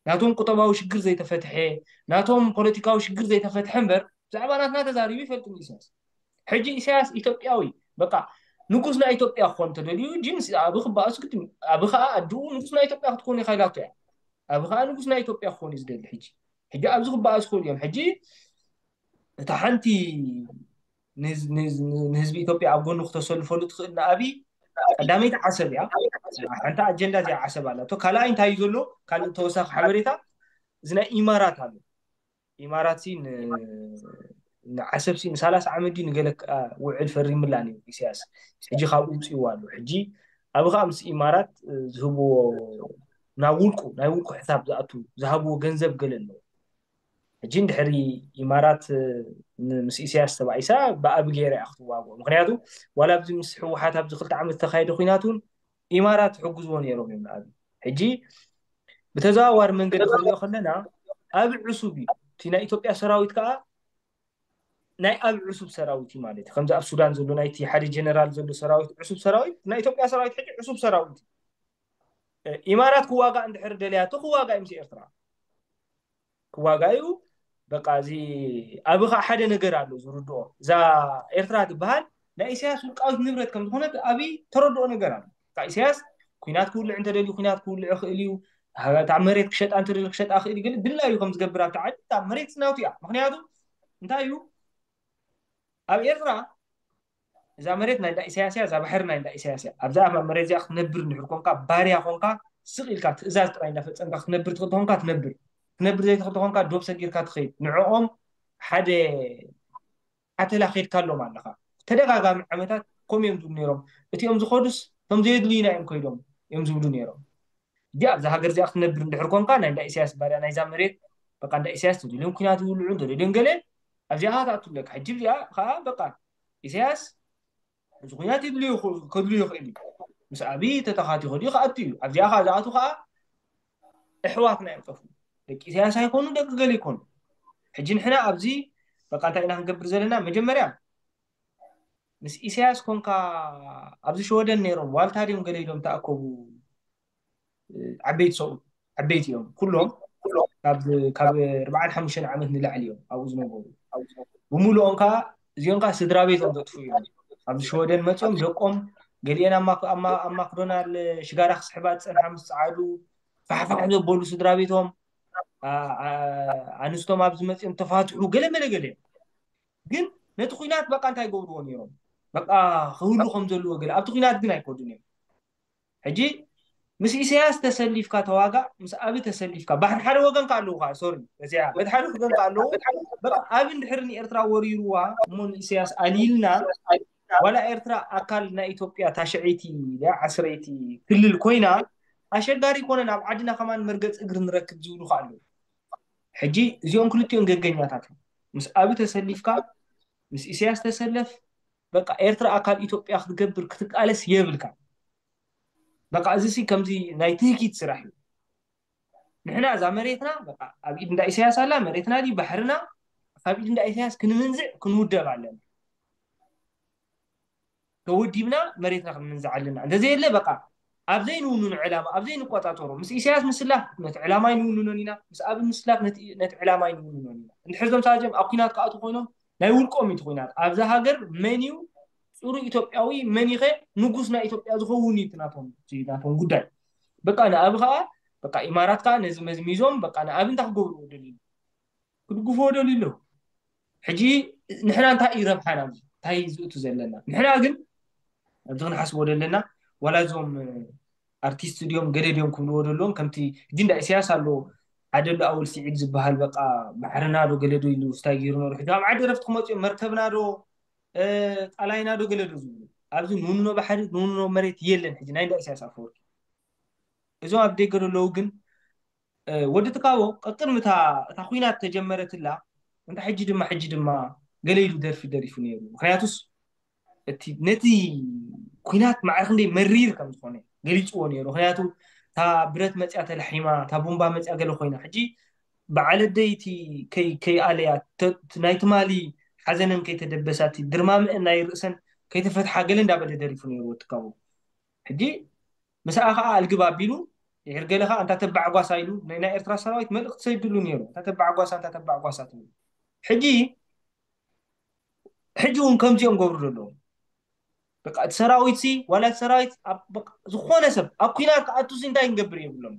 ናቶም ቁጠባዊ ሽግር ዘይተፈትሐ፣ ናቶም ፖለቲካዊ ሽግር ዘይተፈትሐ እምበር ብዛዕባ ናትና ተዛሪቡ ይፈልጥን ኢሳያስ። ሕጂ ኢሳያስ ኢትዮጵያዊ በቃ ንጉስ ናይ ኢትዮጵያ ክኾን ተደልዩ ጂምስ ኣብ ክበኣሱ ግድን ኣብ ከዓ ኣድኡ ንጉስ ናይ ኢትዮጵያ ክትኮን ኢኻ ኢላቶ እያ። ኣብ ከዓ ንጉስ ናይ ኢትዮጵያ ክኾን እዩ ዝደሊ። ሕጂ ሕጂ ኣብዚ ክበኣስ ክእል እዮም። ሕጂ እታ ሓንቲ ንህዝቢ ኢትዮጵያ ኣብ ጎኑ ክተሰልፈሉ ትኽእል ንኣብይ ቀዳመይቲ ዓሰብ እያ። ሓንቲ ኣጀንዳ እዚኣ ዓሰብ ኣላቶ። ካልኣይ እንታይ እዩ ዘሎ? ካልእ ተወሳኺ ሓበሬታ እዚ ናይ ኢማራት ኣሎ። ኢማራት ሲ ንዓሰብ ሲ ንሳላሳ ዓመት ድዩ ንገለ ውዕል ፈሪምላ ነይሩ ኢሳያስ። ሕጂ ካብኡ ውፅእዋ ኣሎ። ሕጂ ኣብ ከዓ ምስ ኢማራት ዝህብዎ ናብ ውልቁ ናይ ውልቁ ሕሳብ ዝኣቱ ዝሃብዎ ገንዘብ ገለ ኣለዎ። ሕጂ እንድሕሪ ኢማራት ምስ ኢሳያስ ተባኢሳ ብኣቢ ገይራ እያ ክትዋግኦ። ምክንያቱ ዋላ ኣብዚ ምስ ህወሓት ኣብዚ ክልተ ዓመት ዝተካየደ ኩናት እውን ኢማራት ሕጉዝዎ ነይሮም እዮም ንኣቢ። ሕጂ ብተዘዋዋሪ መንገዲ ክንሪኦ ከለና ኣብ ዕሱብ እዩ እቲ ናይ ኢትዮጵያ ሰራዊት ከዓ ናይ ኣብ ዕሱብ ሰራዊት እዩ ማለት እዩ። ከምዚ ኣብ ሱዳን ዘሎ ናይቲ ሓደ ጀነራል ዘሎ ሰራዊት ዕሱብ ሰራዊት ናይ ኢትዮጵያ ሰራዊት ሕጂ ዕሱብ ሰራዊት እዩ። ኢማራት ክዋጋእ እንድሕር ደልያቶ ክዋጋእ እዩ ምስ ኤርትራ ክዋጋእ እዩ። በቃ እዚ ኣብ ከዓ ሓደ ነገር ኣሎ ዝርድኦ። እዛ ኤርትራ ትበሃል ናይ ኢሳያስ ውልቃዊት ንብረት ከም ዝኾነት ኣብይ ተረድኦ ነገር ኣሎ። በቃ ኢሳያስ ኩናት ክውልዕ እንተደልዩ ኩናት ክውልዕ ይኽእል እዩ። እታ መሬት ክሸጣ እንተደልዩ ክሸጣ ይኽእል እዩ። ግን ድላዩ ከም ዝገብር ኣብቲ ዓዲ እታ መሬት ናቱ እያ። ምክንያቱ እንታይ እዩ ኣብ ኤርትራ እዛ መሬት ናይ እንዳ ኢሳያስ እያ፣ እዛ ባሕሪ ናይ እንዳ ኢሳያስ እያ። ኣብዛ መሬት እዚኣ ክትነብር እንድሕር ኮንካ ባርያ ኮንካ ስቕ ኢልካ ትእዛዝ ጥራይ እንዳፈጸምካ ክትነብር ትኽእል ተኾንካ ትነብር። ክትነብር ዘይትኽእል ተኾንካ ዶብ ሰጊርካ ትኸይድ። ንዕኦም ሓደ ሓተላ ከይድካሎም ኣለኻ። ተደጋጋሚ ዓመታት ከምኡ እዮም ዝብሉ ነይሮም። እቲኦም ዝኸዱስ ከም ዘየድልዩና እዮም ከይዶም እዮም ዝብሉ ነይሮም። እዚኣ ኣብዛ ሃገር እዚኣ ክትነብር እንድሕር ኮንካ ናይ እንዳ ኢሳያስ ባርያ ናይዛ መሬት በቃ እንዳ ኢሳያስ ተደልዮም ኩናት ይውልዑ እንተደልዮም ገለ ኣብዚኣ ትኣቱ ኣለካ። ሕጂ እዚኣ ከዓ በቃ ኢሳያስ እዚ ኩናት ይድልዩ ከድልዩ ይኽእል እዩ። ምስ ኣብይ ተተኻቲኹ ድዩ ክኣቱ እዩ። ኣብዚኣ ከዓ ዝኣቱ ከዓ ኣሕዋትና እዮም ጠፍኡ። ደቂ ኢሳያስ ኣይኮኑ ደቂ ገለ ይኮኑ። ሕጂ ንሕና ኣብዚ በቃ እንታይ ኢና ክንገብር ዘለና? መጀመርያ ምስ ኢሳያስ ኮንካ ኣብዚ ሸወደን ነይሮም ዋልታ ድዮም ገለ ኢሎም ተኣከቡ ዓበይቲ ሰብኡት ዓበይቲ እዮም ኩሎም ካብ ኣርባዓን ሓሙሽተን ዓመት ንላዕሊ እዮም ኣብኡ ዝነበሩ። ብምሉኦም ከዓ እዚኦም ከዓ ስድራ ቤቶም ዘጥፍኡ እዮም። ኣብዚ ሸወደን መፅኦም ደቆም ገሊአን ኣብ ማክዶናል ሽጋራ ክስሕባ ዝፀንሓ ምስ ፀዓዱ ፋሕፋሕ ዘበሉ ስድራ ቤቶም ኣንስቶም ኣብዚ መፅኦም ተፋትሑ ገለ መለ ገለ እዮም። ግን ነቲ ኩናት በቃ እንታይ ገብርዎ ነይሮም በቃ ክህሉ ከም ዘለዎ ገለ ኣብቲ ኩናት ግን ኣይከዱን እዮም። ሕጂ ምስ ኢሳያስ ተሰሊፍካ ተዋጋእ፣ ምስ ኣቢ ተሰሊፍካ ባሕሪ ሓደ ወገን ከ ኣለዉ ከ ሶሪ እዚኣ በቲ ሓደ ወገን ከ ኣለዉ በቃ ኣቢ እንድሕር ንኤርትራ ወሪርዋ እሞ ንኢሳያስ ኣሊልና ዋላ ኤርትራ ኣካል ናይ ኢትዮጵያ ታሽዐይቲ ዓስረይቲ ክልል ኮይና ኣሸጋሪ ይኮነን ኣብ ዓድና ከማን መርገፂ እግሪ ንረክብ ዝብሉ ከ ኣለዉ። ሕጂ እዚኦም ክልቲኦም ገገኛታት እዮም። ምስ ኣቢ ተሰሊፍካ ምስ ኢሳያስ ተሰለፍ በቃ ኤርትራ ኣካል ኢትዮጵያ ክትገብር ክትቃለስ የብልካ። በቃ እዚ ሲ ከምዚ ናይ ትህኪት ስራሕ እዩ። ንሕና እዛ መሬትና በቃ ኣብ ኢድ እንዳ ኢሳያስ ኣላ መሬትና ድዩ ባሕርና ካብ ኢድ እንዳ ኢሳያስ ክንምንዝዕ ክንውደብ ኣለና። ተወዲብና መሬትና ክንምንዝዕ ኣለና። እንተዘየለ በቃ ኣብ ዘይንውንኖ ዕላማ ኣብ ዘይንቆጻጸሮ ምስ ኢሳያስ ምስላፍ ነቲ ዕላማ ኣይንውንኖን ኢና፣ ምስ ኣብይ ምስላፍ ነቲ ነቲ ዕላማ ኣይንውንኖን ኢና። እንድሕር ዞም ሰዓት እዚኦም ኣብ ኲናት ክኣትዉ ኮይኖም ናይ ውልቆም እዩ እቲ ኲናት። ኣብዛ ሃገር መን እዩ ጽሩይ ኢትዮጵያዊ፣ መን ይኸ ንጉስ ናይ ኢትዮጵያ ዝኸውን እዩ እቲ ናቶም እቲ ናቶም ጉዳይ። በቃ ንኣብይ ከዓ በቃ ኢማራት ከዓ ነዚ መዝሚዞም በቃ ንኣብይ እንታይ ክገብርዎ ደልዩ ክድግፍዎ ደልዩ ኣለዉ። ሕጂ ንሕና እንታይ እዩ ረብሓና እንታይ እዩ ዝእቱ ዘለና ንሕና ግን ኣብዚ ክንሓስቦ ዘለና ዋላ እዞም ኣርቲስት ድዮም ገለ ድዮም ክብልዎ ዘለዎም ከምቲ ሕጂ እንዳ ኢሳያስ ኣሎ ዓደሉ ኣወል ስዒድ ዝበሃል በቃ ባሕርና ዶ ገለ ዶ ኢሉ ስታይ ገይሩ ነሩ ሕጂ ኣብ ዓዲ ረፍቲ ክመፅኡ እዮም መርከብና ዶ ጣላይና ዶ ገለ ዶ ዝብሉ ኣብዚ ንውንኖ ባሕሪ ንውንኖ መሬት የለን ሕጂ ናይ እንዳ ኢሳያስ ኣፈወርቂ እዞም ኣብ ደገ ዘለዉ ግን ወዲ ትካቦ ቀቅድሚ እታ ኩናት ተጀመረትላ እንተ ሕጂ ድማ ሕጂ ድማ ገለ ኢሉ ደርፊ ደሪፉ ነይሩ ምክንያቱስ እቲ ነቲ ኩናት ማዕረ ክንደይ መሪር ከም ዝኾነ ገሊፅዎ ነይሩ ምክንያቱ እታ ብረት መፅያ ተላሒማ እታ ቡምባ መፅያ ገለ ኮይና ሕጂ በዓል ኣደይቲ ከይኣለያ ናይ ትማሊ ሓዘነን ከይተደበሳ እቲ ድርማምአን ናይ ርእሰን ከይተፈትሓ ገለ እንዳበለ ደሪፉ ነይሩ ወዲ ትካቦ ሕጂ ምሳኣ ከዓ ኣልግብ ኣቢሉ ድሕር ገለ ከዓ እንታ ተባዕ ጓሳ ኢሉ ናይ ናይ ኤርትራ ሰራዊት መልእክቲ ሰይድሉ ነይሩ እንታ ተባዕ ጓሳ እንታ ተባዕ ጓሳ ትብል ሕጂ ሕጂ እውን ከምዚኦም ገብሩ ዘለዎም በቃ እቲ ሰራዊት ሲ ዋላ እቲ ሰራዊት ኣብ- በቃ ዝኾነ ሰብ ኣብ ኩናት ክኣቱ ሲ እንታይ ክንገብር የብሎም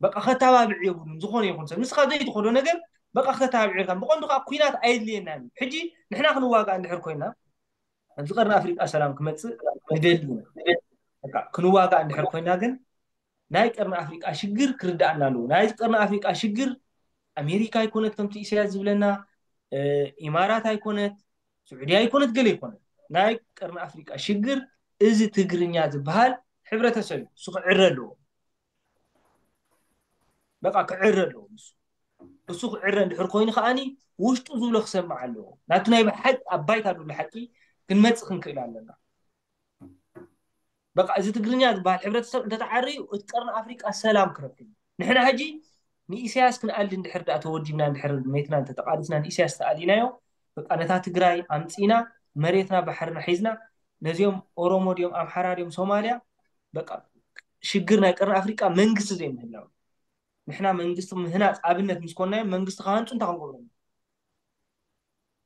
በቃ ከተባብዕ የብሉን ዝኾነ ይኹን ሰብ ንስኻ ዘይትኸዶ ነገር በቃ ከተባብዕ ኢልካ ብቐንዱ ከዓ ኩናት ኣየድልየና እዩ ሕጂ ንሕና ክንዋጋእ እንድሕር ኮይና ኣብዚ ቀርኒ ኣፍሪቃ ሰላም ክመፅእ ንደሊ ኢና በቃ ክንዋጋእ እንድሕር ኮይና ግን ናይ ቀርኒ ኣፍሪቃ ሽግር ክርዳኣና ኣለዎ ናይ ቀርኒ ኣፍሪቃ ሽግር ኣሜሪካ ኣይኮነት ከምቲ ኢሳያስ ዝብለና ኢማራት ኣይኮነት ስዑዲ ኣይኮነት ገለ ኣይኮነት ናይ ቀርኒ ኣፍሪቃ ሽግር እዚ ትግርኛ ዝበሃል ሕብረተሰብ እዩ እሱ ክዕረ ኣለዎ በቃ ክዕረ ኣለዎ እሱ እሱ ክዕረ እንድሕር ኮይኑ ከዓኒ ውሽጡ ዝብሎ ክሰማዕ ኣለዎ ናቱ ናይ ብሓቂ ኣብ ባይታ ዘሎ ሓቂ ክንመፅእ ክንክእል ኣለና በቃ እዚ ትግርኛ ዝበሃል ሕብረተሰብ እንተተዓርዩ እቲ ቀርኒ ኣፍሪቃ ሰላም ክረክብ ንሕና ሕጂ ንኢሳያስ ክንኣሊ እንድሕር ዳኣ ተወዲብና እንድሕር መይትና እንተተቃሊስና ንኢሳያስ ተኣሊናዮ በቃ ነታ ትግራይ ኣምፂና መሬትና ባሕርና ሒዝና ነዚኦም ኦሮሞ ድዮም ኣምሓራ ድዮም ሶማልያ በቃ ሽግር ናይ ቀርኒ ኣፍሪቃ መንግስቲ ዘይምህላው ንሕና መንግስቲ ምህናፅ ኣብነት ምስ ኮንናዮም መንግስቲ ክሃንፁ እንታይ ክንገብሮም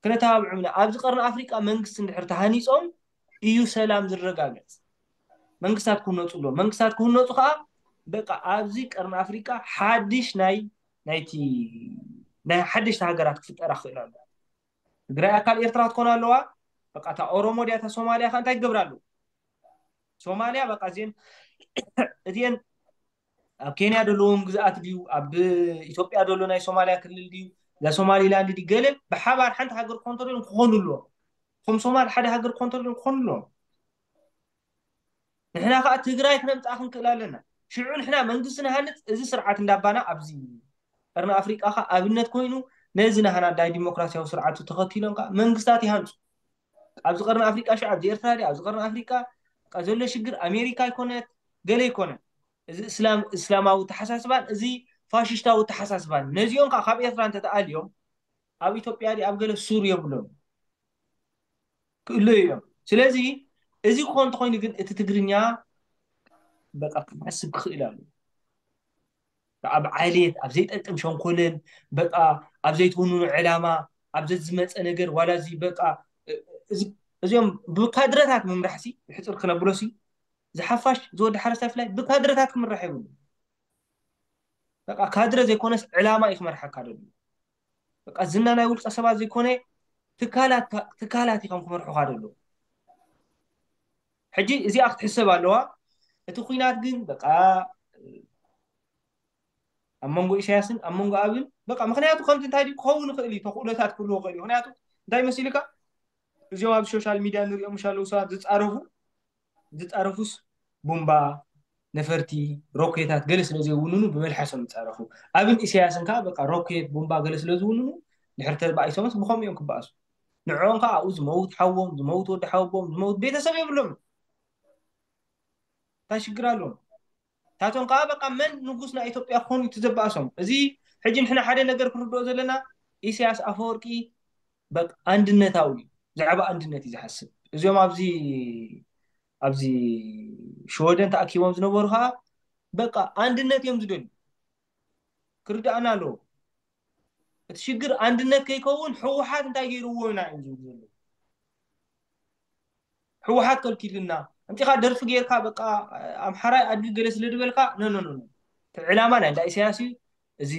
ክነተባብዖም ኢና ኣብዚ ቀርኒ ኣፍሪቃ መንግስቲ እንድሕር ተሃኒፆም እዩ ሰላም ዝረጋገፅ መንግስታት ክህነፁ ኣለዎም መንግስታት ክህነፁ ከዓ በቃ ኣብዚ ቀርኒ ኣፍሪቃ ሓድሽ ናይ ናይቲ ናይ ሓደሽቲ ሃገራት ክፍጠራ ክኽእል ኣሎ ትግራይ ኣካል ኤርትራ ክትኮን ኣለዋ በቃ እታ ኦሮሞ ድያ እታ ሶማልያ ከዓ እንታይ ክገብራ ኣለዎ ሶማልያ በቃ እዚን እቲን ኣብ ኬንያ ዘለዎም ግዝኣት ድዩ ኣብ ኢትዮጵያ ዘሎ ናይ ሶማልያ ክልል ድዩ እዛ ሶማሊላንድ ድዩ ገለ ብሓባር ሓንቲ ሃገር ክኾን ተደልዮም ክኾኑ ኣለዎም ከም ሶማል ሓደ ሃገር ክኾን ተደልዮም ክኾኑ ኣለዎም ንሕና ከዓ ትግራይ ክነምፅኣ ክንክእል ኣለና ሽዑ ንሕና መንግስቲ ንሃንፅ እዚ ስርዓት እንዳባና ኣብዚ ቀርኒ ኣፍሪቃ ከዓ ኣብነት ኮይኑ ነዚ ናህና ናይ ዲሞክራሲያዊ ስርዓቱ ተኸቲሎም ከዓ መንግስታት ይሃንፁ ኣብዚ ቀርኒ ኣፍሪቃ ሽ ኣብዚ ኤርትራ ድዩ ኣብዚ ቀርኒ ኣፍሪቃ በቃ ዘሎ ሽግር ኣሜሪካ ኣይኮነት ገለ ኣይኮነ እዚ እስላም እስላማዊ ተሓሳስባን እዚ ፋሽስታዊ ተሓሳስባን ነዚኦም ከዓ ካብ ኤርትራ እንተተኣልዮም ኣብ ኢትዮጵያ ድዩ ኣብ ገለ ሱር የብሎም ክእለዩ እዮም ስለዚ እዚ ክኾን እንተኮይኑ ግን እቲ ትግርኛ በቃ ክሓስብ ክኽእል ኣሎ ኣብ ዓሌት ኣብ ዘይጠቅም ሸንኮለል በቃ ኣብ ዘይትውንኑ ዕላማ ኣብ ዘዝመፀ ነገር ዋላ እዚ በቃ እዚኦም ብካድረታት ምምራሕ ሲ ብሕፅር ክነብሎ ሲ ዝሓፋሽ ዝወዲ ሓረስታይ ፍላይ ብካድረታት ክምራሕ የብሉ በቃ ካድረ ዘይኮነስ ዕላማ እዩ ክመርሓካ ደሉ በቃ ዝና ናይ ውልቀ ሰባት ዘይኮነ ትካላት ኢኸም ክመርሑካ ደሉ ሕጂ እዚኣ ክትሕሰብ ኣለዋ እቲ ኩናት ግን በቃ ኣብ መንጎ ኢሳያስን ኣብ መንጎ ኣብን በቃ ምክንያቱ ከምዚ እንታይ ድዩ ክኸውን ይኽእል እዩ ተኽእሎታት ክህልዎ ይኽእል እዩ ምክንያቱ እንታይ መሲልካ እዚኦም ኣብ ሶሻል ሚድያ ንሪኦም ምሻለዉ ሰባት ዝፃረፉ ዝፃረፉስ ቡምባ ነፈርቲ ሮኬታት ገለ ስለ ዘይውንኑ ብመልሓሶም ይፃረፉ ኣብን ኢሳያስን ከዓ በቃ ሮኬት ቡምባ ገለ ስለ ዝውንኑ ድሕር ተባኢሶምስ ብኸምኡ እዮም ክበኣሱ ንዕኦም ከዓ ኣብኡ ዝመውት ሓዎም ዝመውት ወዲ ሓወቦም ዝመውት ቤተሰብ የብሎም እንታይ ሽግር ኣለዎም ታቶም ከዓ በቃ መን ንጉስ ናይ ኢትዮጵያ ክኾኑ እቲ ዘባእሶም እዚ ሕጂ ንሕና ሓደ ነገር ክንርድኦ ዘለና ኢሳያስ ኣፈወርቂ በቃ ኣንድነታዊ እዩ ዛዕባ ኣንድነት እዩ ዝሓስብ እዚኦም ኣብዚ ኣብዚ ሽወደን ተኣኪቦም ዝነበሩ ከዓ በቃ ኣንድነት እዮም ዝደልዩ። ክርዳእና ኣለዎ። እቲ ሽግር ኣንድነት ከይከውን ህወሓት እንታይ ገይርዎ ኢና እዮም ዝብሉ ዘለዉ። ህወሓት ከልኪልና፣ ኣምፂኻ ደርፊ ጌርካ በቃ ኣምሓራይ ኣድጊ ገለ ስለ ዝበልካ፣ ኖ ኖ ኖ ኖ። እቲ ዕላማ ናይ እንዳ ኢሳያስ እዩ። እዚ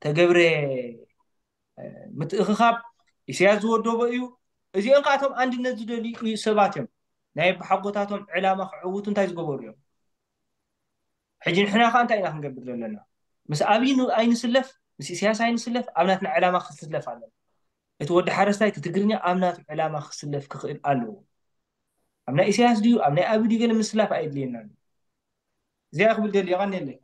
ተገብረ ምትእኽኻብ ኢሳያስ ዝወደቦ እዩ። እዚኦም ከዓ እቶም ኣንድነት ዝደልዩ ሰባት እዮም። ናይ ኣቦሓጎታቶም ዕላማ ክዕውቱ እንታይ ዝገበሩ እዮም? ሕጂ ንሕና ከዓ እንታይ ኢና ክንገብር ዘለና? ምስ ኣብይ ን- ኣይንስለፍ፣ ምስ ኢሳያስ ኣይንስለፍ፣ ኣብ ናትና ዕላማ ክንስለፍ ኣለና። እቲ ወዲ ሓረስታይ እቲ ትግርኛ ኣብ ናቱ ዕላማ ክስለፍ ክኽእል ኣለዎ። ኣብ ናይ ኢሳያስ ድዩ ኣብ ናይ ኣብይ ድዩ ገለ ምስላፍ ኣየድልየናን። እዚኣ ክብል ደልየ ቀኒለይ።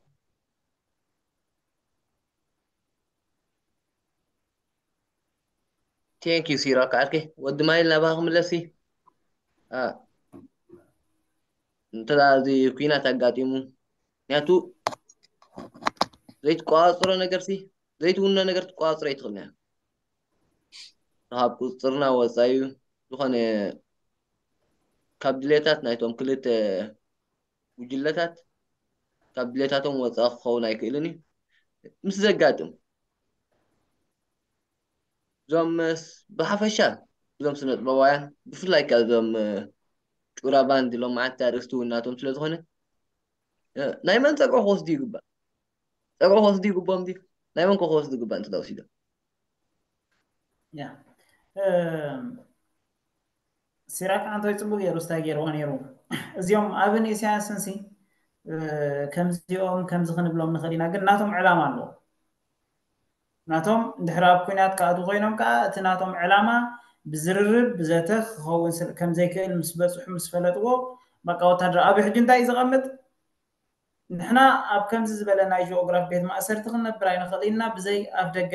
Thank you ሲራክ ዓርከይ። ወዲ ማይል ናባኻ ክምለስ እዩ። አ፣ እንተ ደኣ እዚ ኲናት ኣጋጢሙ፣ ምክንያቱ ዘይትቆጻጸሮ ነገር ሲ ዘይትውኖ ነገር ትቆጻጸሮ ኣይትኽእልን እያ። ካብ ቁጽጽርና ወጻኢ እዩ። ዝኾነ ካብ ድሌታት ናይቶም ክልተ ጉጅለታት ካብ ድሌታቶም ወጻኢ ክኸውን ኣይክእልን እዩ። ምስ ዘጋጥም እዞም ስ- ብሓፈሻ እዞም ስነ ጥበባውያን ብፍላይ ከ እዞም እ፣ ጩራ ባንድ ኢሎም መዓልቲ ኣርእስቲ እውን ናቶም ስለ ዝኾነ እ፣ ናይ መን ጸግዒ ክወስዱ ይግባእ? ጸግዒ ክወስዱ ይግባኦም ድዩ? ናይ መን ከ ክወስዱ ይግባእ እንተ ወሲዶም? ያ እም፣ ሲራክ ኣንቶይ ጽቡቅ ገይሩ ስታይ ገይርዎ ነይሩ። እዚኦም ኣብን ኢሳያስን ሲ እ፣ ከምዚኦም ከምዚ ክንብሎም ንኽእል ኢና፣ ግን ናቶም ዕላማ ኣለዎ። ናቶም እንድሕር ኣብ ኩናት ክኣትዉ ኮይኖም ከዓ እቲ ናቶም ዕላማ ብዝርርብ ብዘተ ክኸውን ስለ- ከም ዘይክእል ምስ በፅሑ ምስ ፈለጥዎ በቃ ወታደር ኣብ ሕጂ እንታይ እዩ ዝቐምጥ? ንሕና ኣብ ከምዚ ዝበለ ናይ ጂኦግራፍ ቤት ማእሰርቲ ክንነብር ኣይንኽእል ኢና፣ ብዘይ ኣፍ ደገ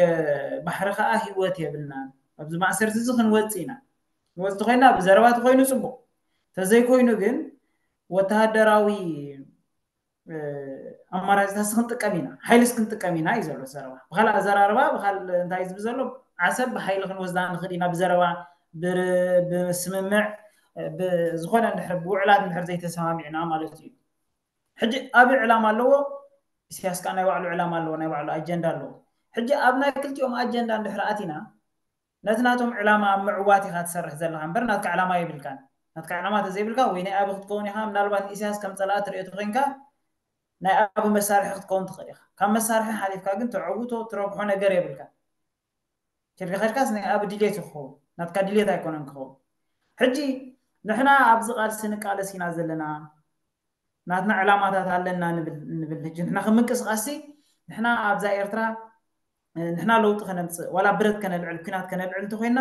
ባሕሪ ከዓ ህይወት የብልናን። ኣብዚ ማእሰርቲ እዚ ክንወፅእ ኢና። ክንወፅእ ተኮይና ብዘረባ ተኮይኑ ፅቡቅ፣ ተዘይኮይኑ ግን ወተሃደራዊ እ፣ ኣማራፅታት ክንጥቀም ኢና፣ ሓይልስ ክንጥቀም ኢና እዩ ዘሎ ዘረባ። ብካልእ ኣዘራርባ ብካል እንታይ ዝብል ዘሎ ዓሰብ ብሓይሊ ክንወስዳ ንኽእል ኢና ብዘረባ ብር- ብስምምዕ እ፣ ብዝኾነ እንድሕር ብውዕላት እንድሕር ዘይተሰማሚዕና ማለት እዩ። ሕጂ ኣብይ ዕላማ ኣለዎ? ኢሳያስ ከዓ ናይ ባዕሉ ዕላማ ኣለዎ፣ ናይ ባዕሉ ኣጀንዳ ኣለዎ። ሕጂ ኣብ ናይ ክልቲኦም ኣጀንዳ እንድሕር ኣቲና ነቲ ናቶም ዕላማ ኣብ ምዕዋት ኢኻ ትሰርሕ ዘለኻ እምበር ናትካ ዕላማ የብልካን። ናትካ ዕላማ ተዘይብልካ ወይ ናይ ኣቢ ክትከውን ኢኻ፣ ምናልባት ንኢሳያስ ከም ጸላኢ ትርእዮ ተኮይንካ ናይ ኣቢ መሳርሒ ክትከውን ትኽእል ኢኻ። ካብ መሳርሒ ሓሊፍካ ግን ተዕውቶ ትረብሖ ነገር የብልካ። ከድካ ከድካስ ናይ ኣቢ ድሌት እዩ ክኸውን፣ ናትካ ድሌት ኣይኮነን ክኸውን። ሕጂ ንሕና ኣብዚ ቃልሲ ንቃለስ ኢና ዘለና፣ ናትና ዕላማታት ኣለና ንብል ንብል። ሕጂ ንሕና ከም ምንቅስቃስ ንሕና ኣብዛ ኤርትራ ንሕና ለውጢ ከነምፅእ ዋላ ብረት ከነልዕል ኩናት ከነልዕል እንተኮይና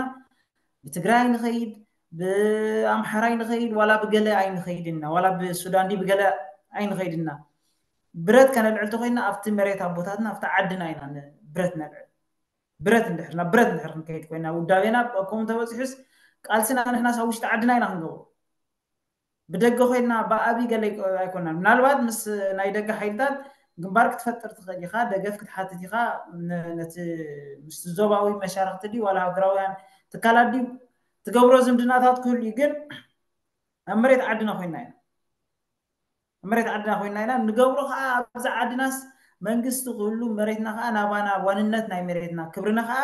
ብትግራይ ንኸይድ ብኣምሓራይ ንኸይድ ዋላ ብገለ ኣይንኸይድና ዋላ ብሱዳን ድዩ ብገለ ኣይንኸይድና ብረት ከነልዕል እንተኮይና ኣብቲ መሬት ኣቦታትና ኣብቲ ዓድና ኢና ን- ብረት ነልዕል ብረት እንድሕር ናብ ብረት እንድሕር ክንከይድ ኮይና ውዳቤና ከምኡ ተበፂሑስ ቃልስና ንሕናስ ኣብ ውሽጢ ዓድና ኢና ክንገብሮ ብደገ ኮይና ብኣብይ ገለ ኣይኮናን ምናልባት ምስ ናይ ደገ ሓይልታት ግንባር ክትፈጥር ትኽእል ኢኻ ደገፍ ክትሓትት ኢኻ ነ- ነቲ ምስ ዞባዊ መሻርክቲ ድዩ ዋላ ሃገራውያን ትካላት ድዩ ትገብሮ ዝምድናታት ክህሉ እዩ ግን ኣብ መሬት ዓድና ኮይና ኢና ኣብ መሬት ዓድና ኮይና ኢና ንገብሮ ከዓ ኣብዚ ዓድናስ መንግስቲ ክህሉ መሬትና ከዓ ናባና ዋንነት ናይ መሬትና ክብርና ከዓ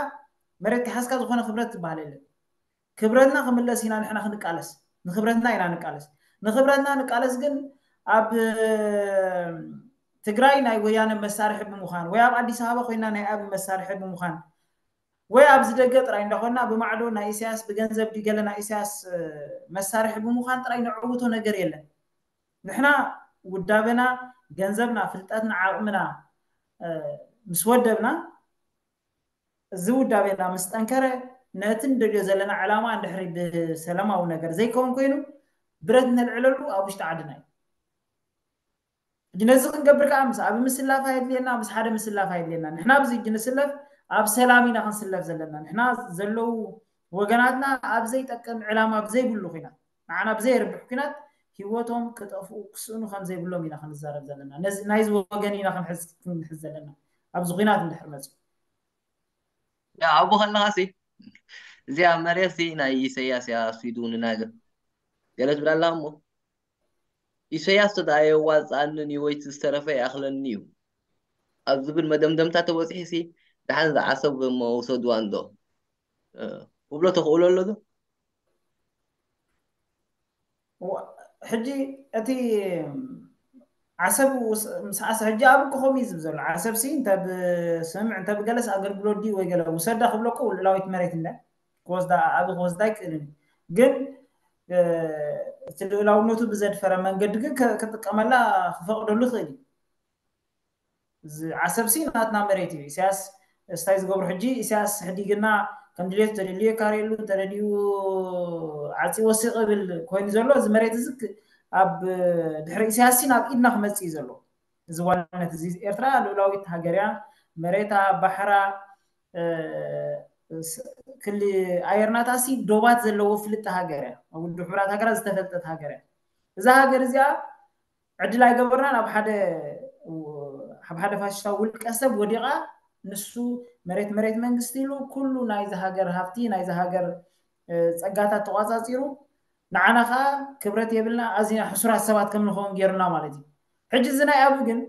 መሬት ክሓዝካ ዝኾነ ክብረት ትበሃል የለን ክብረትና ክምለስ ኢና ንሕና ክንቃለስ ንክብረትና ኢና ንቃለስ ንክብረትና ንቃለስ ግን ኣብ ትግራይ ናይ ወያነ መሳርሒ ብምዃን ወይ ኣብ ኣዲስ ኣበባ ኮይና ናይ ኣብ መሳርሒ ብምዃን ወይ ኣብዚ ደገ ጥራይ እንዳኮና ብማዕዶ ናይ ኢሳያስ ብገንዘብ ድገለ ናይ ኢሳያስ መሳርሒ ብምዃን ጥራይ ንዕውቶ ነገር የለን ንሕና ውዳበና ገንዘብና ፍልጠትና ዓቕምና ምስ ወደብና እዚ ውዳቤና ምስ ጠንከረ ነቲ ንደልዮ ዘለና ዕላማ እንድሕሪ ብሰላማዊ ነገር ዘይከውን ኮይኑ ብረት ነልዕለሉ ኣብ ውሽጢ ዓድና እዩ ሕጂ ነዚ ክንገብር ከዓ ምስ ኣብ ምስላፍ ኣየድልየና ምስ ሓደ ምስላፍ ኣየድልየና ንሕና ኣብዚ ሕጂ ንስለፍ ኣብ ሰላም ኢና ክንስለፍ ዘለና ንሕና ዘለዉ ወገናትና ኣብ ዘይጠቅም ዕላማ ብዘይብሉ ኩናት ንዓና ብዘየርብሕ ኩናት ሂወቶም ክጠፍኡ ክስእኑ ከም ዘይብሎም ኢና ክንዛረብ ዘለና ናይዚ ወገን ኢና ክንሕዝ ዘለና ኣብዚ ኩናት እንድሕር መፅኡ ያ ኣብኡ ከለኻ ሲ እዚኣ መሬት ሲ ናይ ኢሰያስ እያ ስዊዱ ንናገር ገለ ትብል ኣላ እሞ ኢሰያስ ተደኣ የዋፅኣንን እዩ ወይ ዝተረፈ ይኣኽለኒ እዩ ኣብ ዝብል መደምደምታ ተበፂሑ ሲ ደሓን ዝዓሰብ እሞ ውሰድዋ እንዶ ክብሎ ተኽእሎ ኣሎ ዶ? ሕጂ እቲ ዓሰብ ምስ ዓሰብ ሕጂ ኣብ ክኸም እዩ ዝብ ዘሎ ዓሰብ ሲ እንተ ብስምዕ እንተ ብገለስ ኣገልግሎት ድዩ ወይ ገለ ውሰዳ ክብለኮ ልእላዊት መሬት እንደ ክወስዳ ኣብ ክወስዳ ኣይክእልን ግን እቲ ልእላውነቱ ብዘድፈረ መንገዲ ግን ክጥቀመላ ክፈቅደሉ ይኽእል እዩ ዓሰብ ሲ ናትና መሬት እዩ ኢሳያስ ስታይ ዝገብሩ ሕጂ ኢሳያስ ሕዲግና ከም ድሌቱ ተደልዩ ካሬሉ ተደልዩ ዓፂ ወሲቕ ብል ኮይኑ ዘሎ እዚ መሬት እዚ ኣብ ድሕሪ ኢሳያስ ሲ ናብ ኢድና ክመፅእ እዩ ዘሎ እዚ ዋነት እዚ ኤርትራ ልኡላዊት ሃገር እያ መሬታ ባሕራ ክሊ ኣየርናታ ሲ ዶባት ዘለዎ ፍልጥ ሃገር እያ ኣብ ውድብ ሕቡራት ሃገራት ዝተፈልጠት ሃገር እያ እዛ ሃገር እዚኣ ዕድል ኣይገበርናን ኣብ ሓደ ኣብ ሓደ ፋሽስታዊ ውልቀ ሰብ ወዲቓ ንሱ መሬት መሬት መንግስቲ ኢሉ ኩሉ ናይዚ ሃገር ሃፍቲ ናይዚ ሃገር ፀጋታት ተቋፃፂሩ ንዓና ከዓ ክብረት የብልና ኣዚና ሕሱራት ሰባት ከም ንኸውን ገይሩና ማለት እዩ ሕጂ እዚ ናይ ኣብ ግን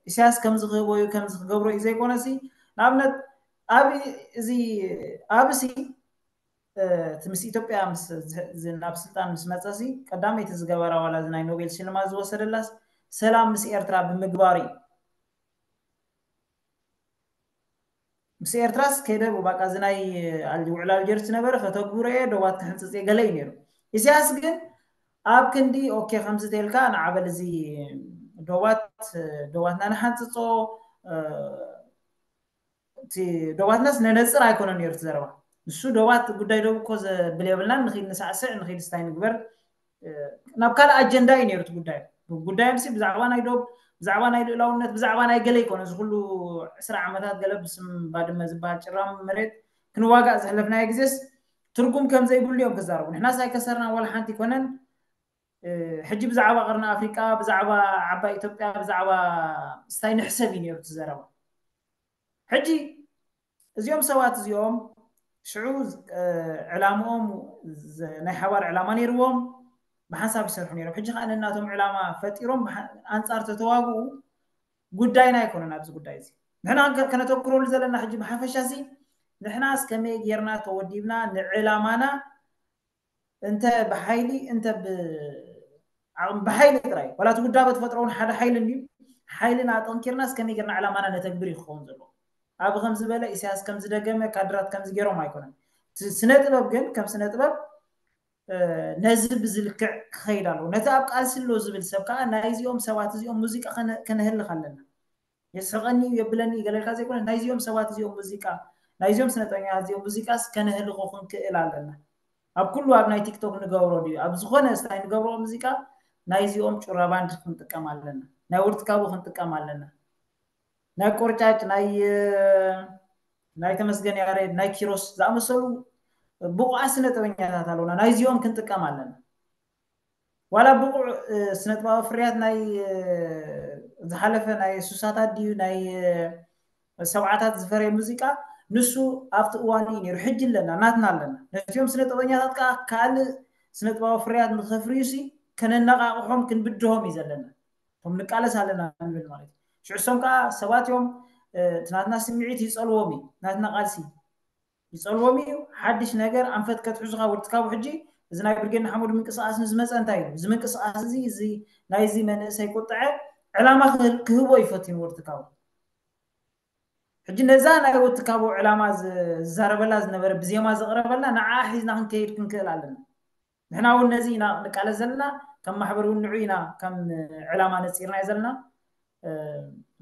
ኢሳያስ ከምዚ ክህቦ እዩ ከምዚ ክገብሮ እዩ ዘይኮነሲ ንኣብነት ኣብ እዚ ኣብሲ እቲ ምስ ኢትዮጵያ ናብ ስልጣን ምስ መፀ ሲ ቀዳመይቲ ዝገበራ ዋላ እዚ ናይ ኖቤል ሽልማት ዝወሰደላስ ሰላም ምስ ኤርትራ ብምግባር እዩ ምስ ኤርትራስ ከይደ ባቃ እዚ ናይ ውዕል ኣልጀርስ ነበረ ከተግብሮ እየ ዶባት ክሕንፅፅ እየ ገለ እዩ ነይሩ ኢሳያስ ግን ኣብ ክንዲ ኦኬ ከምዚ ተልካ ንዓበል እዚ ዶባት ዶባትና ንሓንፅፆ እቲ ዶባትናስ ነነፅር ኣይኮነን ነይሩ እቲ ዘረባ ንሱ ዶባት ጉዳይ ዶብ እኮ ዘብል የብልናን ንኽድ ንሳዕስዕ ንኽድ ስታይ ንግበር ናብ ካልእ ኣጀንዳ እዩ ነይሩ እቲ ጉዳይ ጉዳዮም ሲ ብዛዕባ ናይ ዶብ ብዛዕባ ናይ ልእላውነት ብዛዕባ ናይ ገለ ይኮነ እዚ ኩሉ ዕስራ ዓመታት ገለ ብስም ባድመ ዝበሃል ጭራም መሬት ክንዋጋእ ዘሕለፍናዮ ግዜስ ትርጉም ከም ዘይብሉ እዮም ክዛረቡ ንሕናስ ኣይከሰርና ዋላ ሓንቲ ይኮነን ሕጂ ብዛዕባ ቅርኒ ኣፍሪቃ ብዛዕባ ዓባይ ኢትዮጵያ ብዛዕባ ስታይ ንሕሰብ እዩ ነይሩ እቲ ዘረባ ሕጂ እዚኦም ሰባት እዚኦም ሽዑ ዕላምኦም ናይ ሓባር ዕላማ ነይርዎም ብሓንሳብ ይሰርሑ ነይሮም ሕጂ ከዓ ነናቶም ዕላማ ፈጢሮም ኣንፃር ተተዋግኡ ጉዳይና ኣይኮነን ኣብዚ ጉዳይ እዚ ንሕና ከነተኩረሉ ዘለና ሕጂ ብሓፈሻ ሲ ንሕና እስከመይ ጌርና ተወዲብና ንዕላማና እንተ ብሓይሊ እንተ ዓቕሚ ብሓይሊ ጥራይ ዋላ እቲ ውዳበ ተፈጥሮ እውን ሓደ ሓይሊ እንድዩ ሓይልና ኣጠንኪርና እስከመይ ጌርና ዕላማና ነተግብር እዩ ክኸውን ዘለዎ ኣብ ከም ዝበለ ኢሳያስ ከም ዝደገመ ካድራት ከም ዝገይሮም ኣይኮነን ስነ ጥበብ ግን ከም ስነ ጥበብ ነዚ ብዝልክዕ ክኸይድ ኣለዎ ነቲ ኣብ ቃልሲ ኣሎ ዝብል ሰብ ከዓ ናይዚኦም ሰባት እዚኦም ሙዚቃ ከነህልኽ ኣለና የስሕቐኒ የብለኒ ገለልካ ዘይኮነ ናይዚኦም ሰባት እዚኦም ሙዚቃ ናይዚኦም ስነጠኛ እዚኦም ሙዚቃስ ከነህልኾ ክንክእል ኣለና ኣብ ኩሉ ኣብ ናይ ቲክቶክ ንገብሮ ድዩ ኣብ ዝኾነ ስታይ ንገብሮ ሙዚቃ ናይዚኦም ጩራ ባንድ ክንጥቀም ኣለና ናይ ወርትካቡ ክንጥቀም ኣለና ናይ ቆርጫጭ ናይ ናይ ተመስገን ያሬድ ናይ ኪሮስ ዝኣመሰሉ ብቑዓት ስነ ጥበኛታት ኣለውና ናይዚኦም ክንጥቀም ኣለና ዋላ ብቑዕ ስነጥባዊ ፍርያት ናይ ዝሓለፈ ናይ ሱሳታት ድዩ ናይ ሰብዓታት ዝፈረየ ሙዚቃ ንሱ ኣብቲ እዋን እዩ ነይሩ ሕጂ ኣለና ናትና ኣለና ነዚኦም ስነጥበኛታት ከዓ ካልእ ስነጥባዊ ፍርያት ንኸፍርዩ ሲ ከነነቃቕሖም ክንብድሆም እዩ ዘለና እቶም ንቃለስ ኣለና ንብል ማለት እዩ ሽዑ እሶም ከዓ ሰባት እዮም እቲ ናትና ስምዒት ይፀልዎም እዩ ናትና ቃልሲ ይፀልዎም እዩ ሓድሽ ነገር ኣንፈት ከትሕዙ ካብ ወድትካቡ ሕጂ እዚ ናይ ብርጌድ ንሓመዱ ምንቅስቃስ ንዝመፀ እንታይ እዩ እዚ ምንቅስቃስ እዚ እዚ ናይዚ መንእሰይ ቁጥዐ ዕላማ ክህቦ ይፈትዩ ንወድትካቡ ሕጂ ነዛ ናይ ወትካቡ ዕላማ ዝዛረበላ ዝነበረ ብዜማ ዘቕረበልና ንዓ ሒዝና ክንከይድ ክንክእል ኣለና ንሕና እውን ነዚ ኢና ንቃለስ ዘለና ከም ማሕበር እውን ንዑ ኢና ከም ዕላማ ነፂርናዮ ዘለና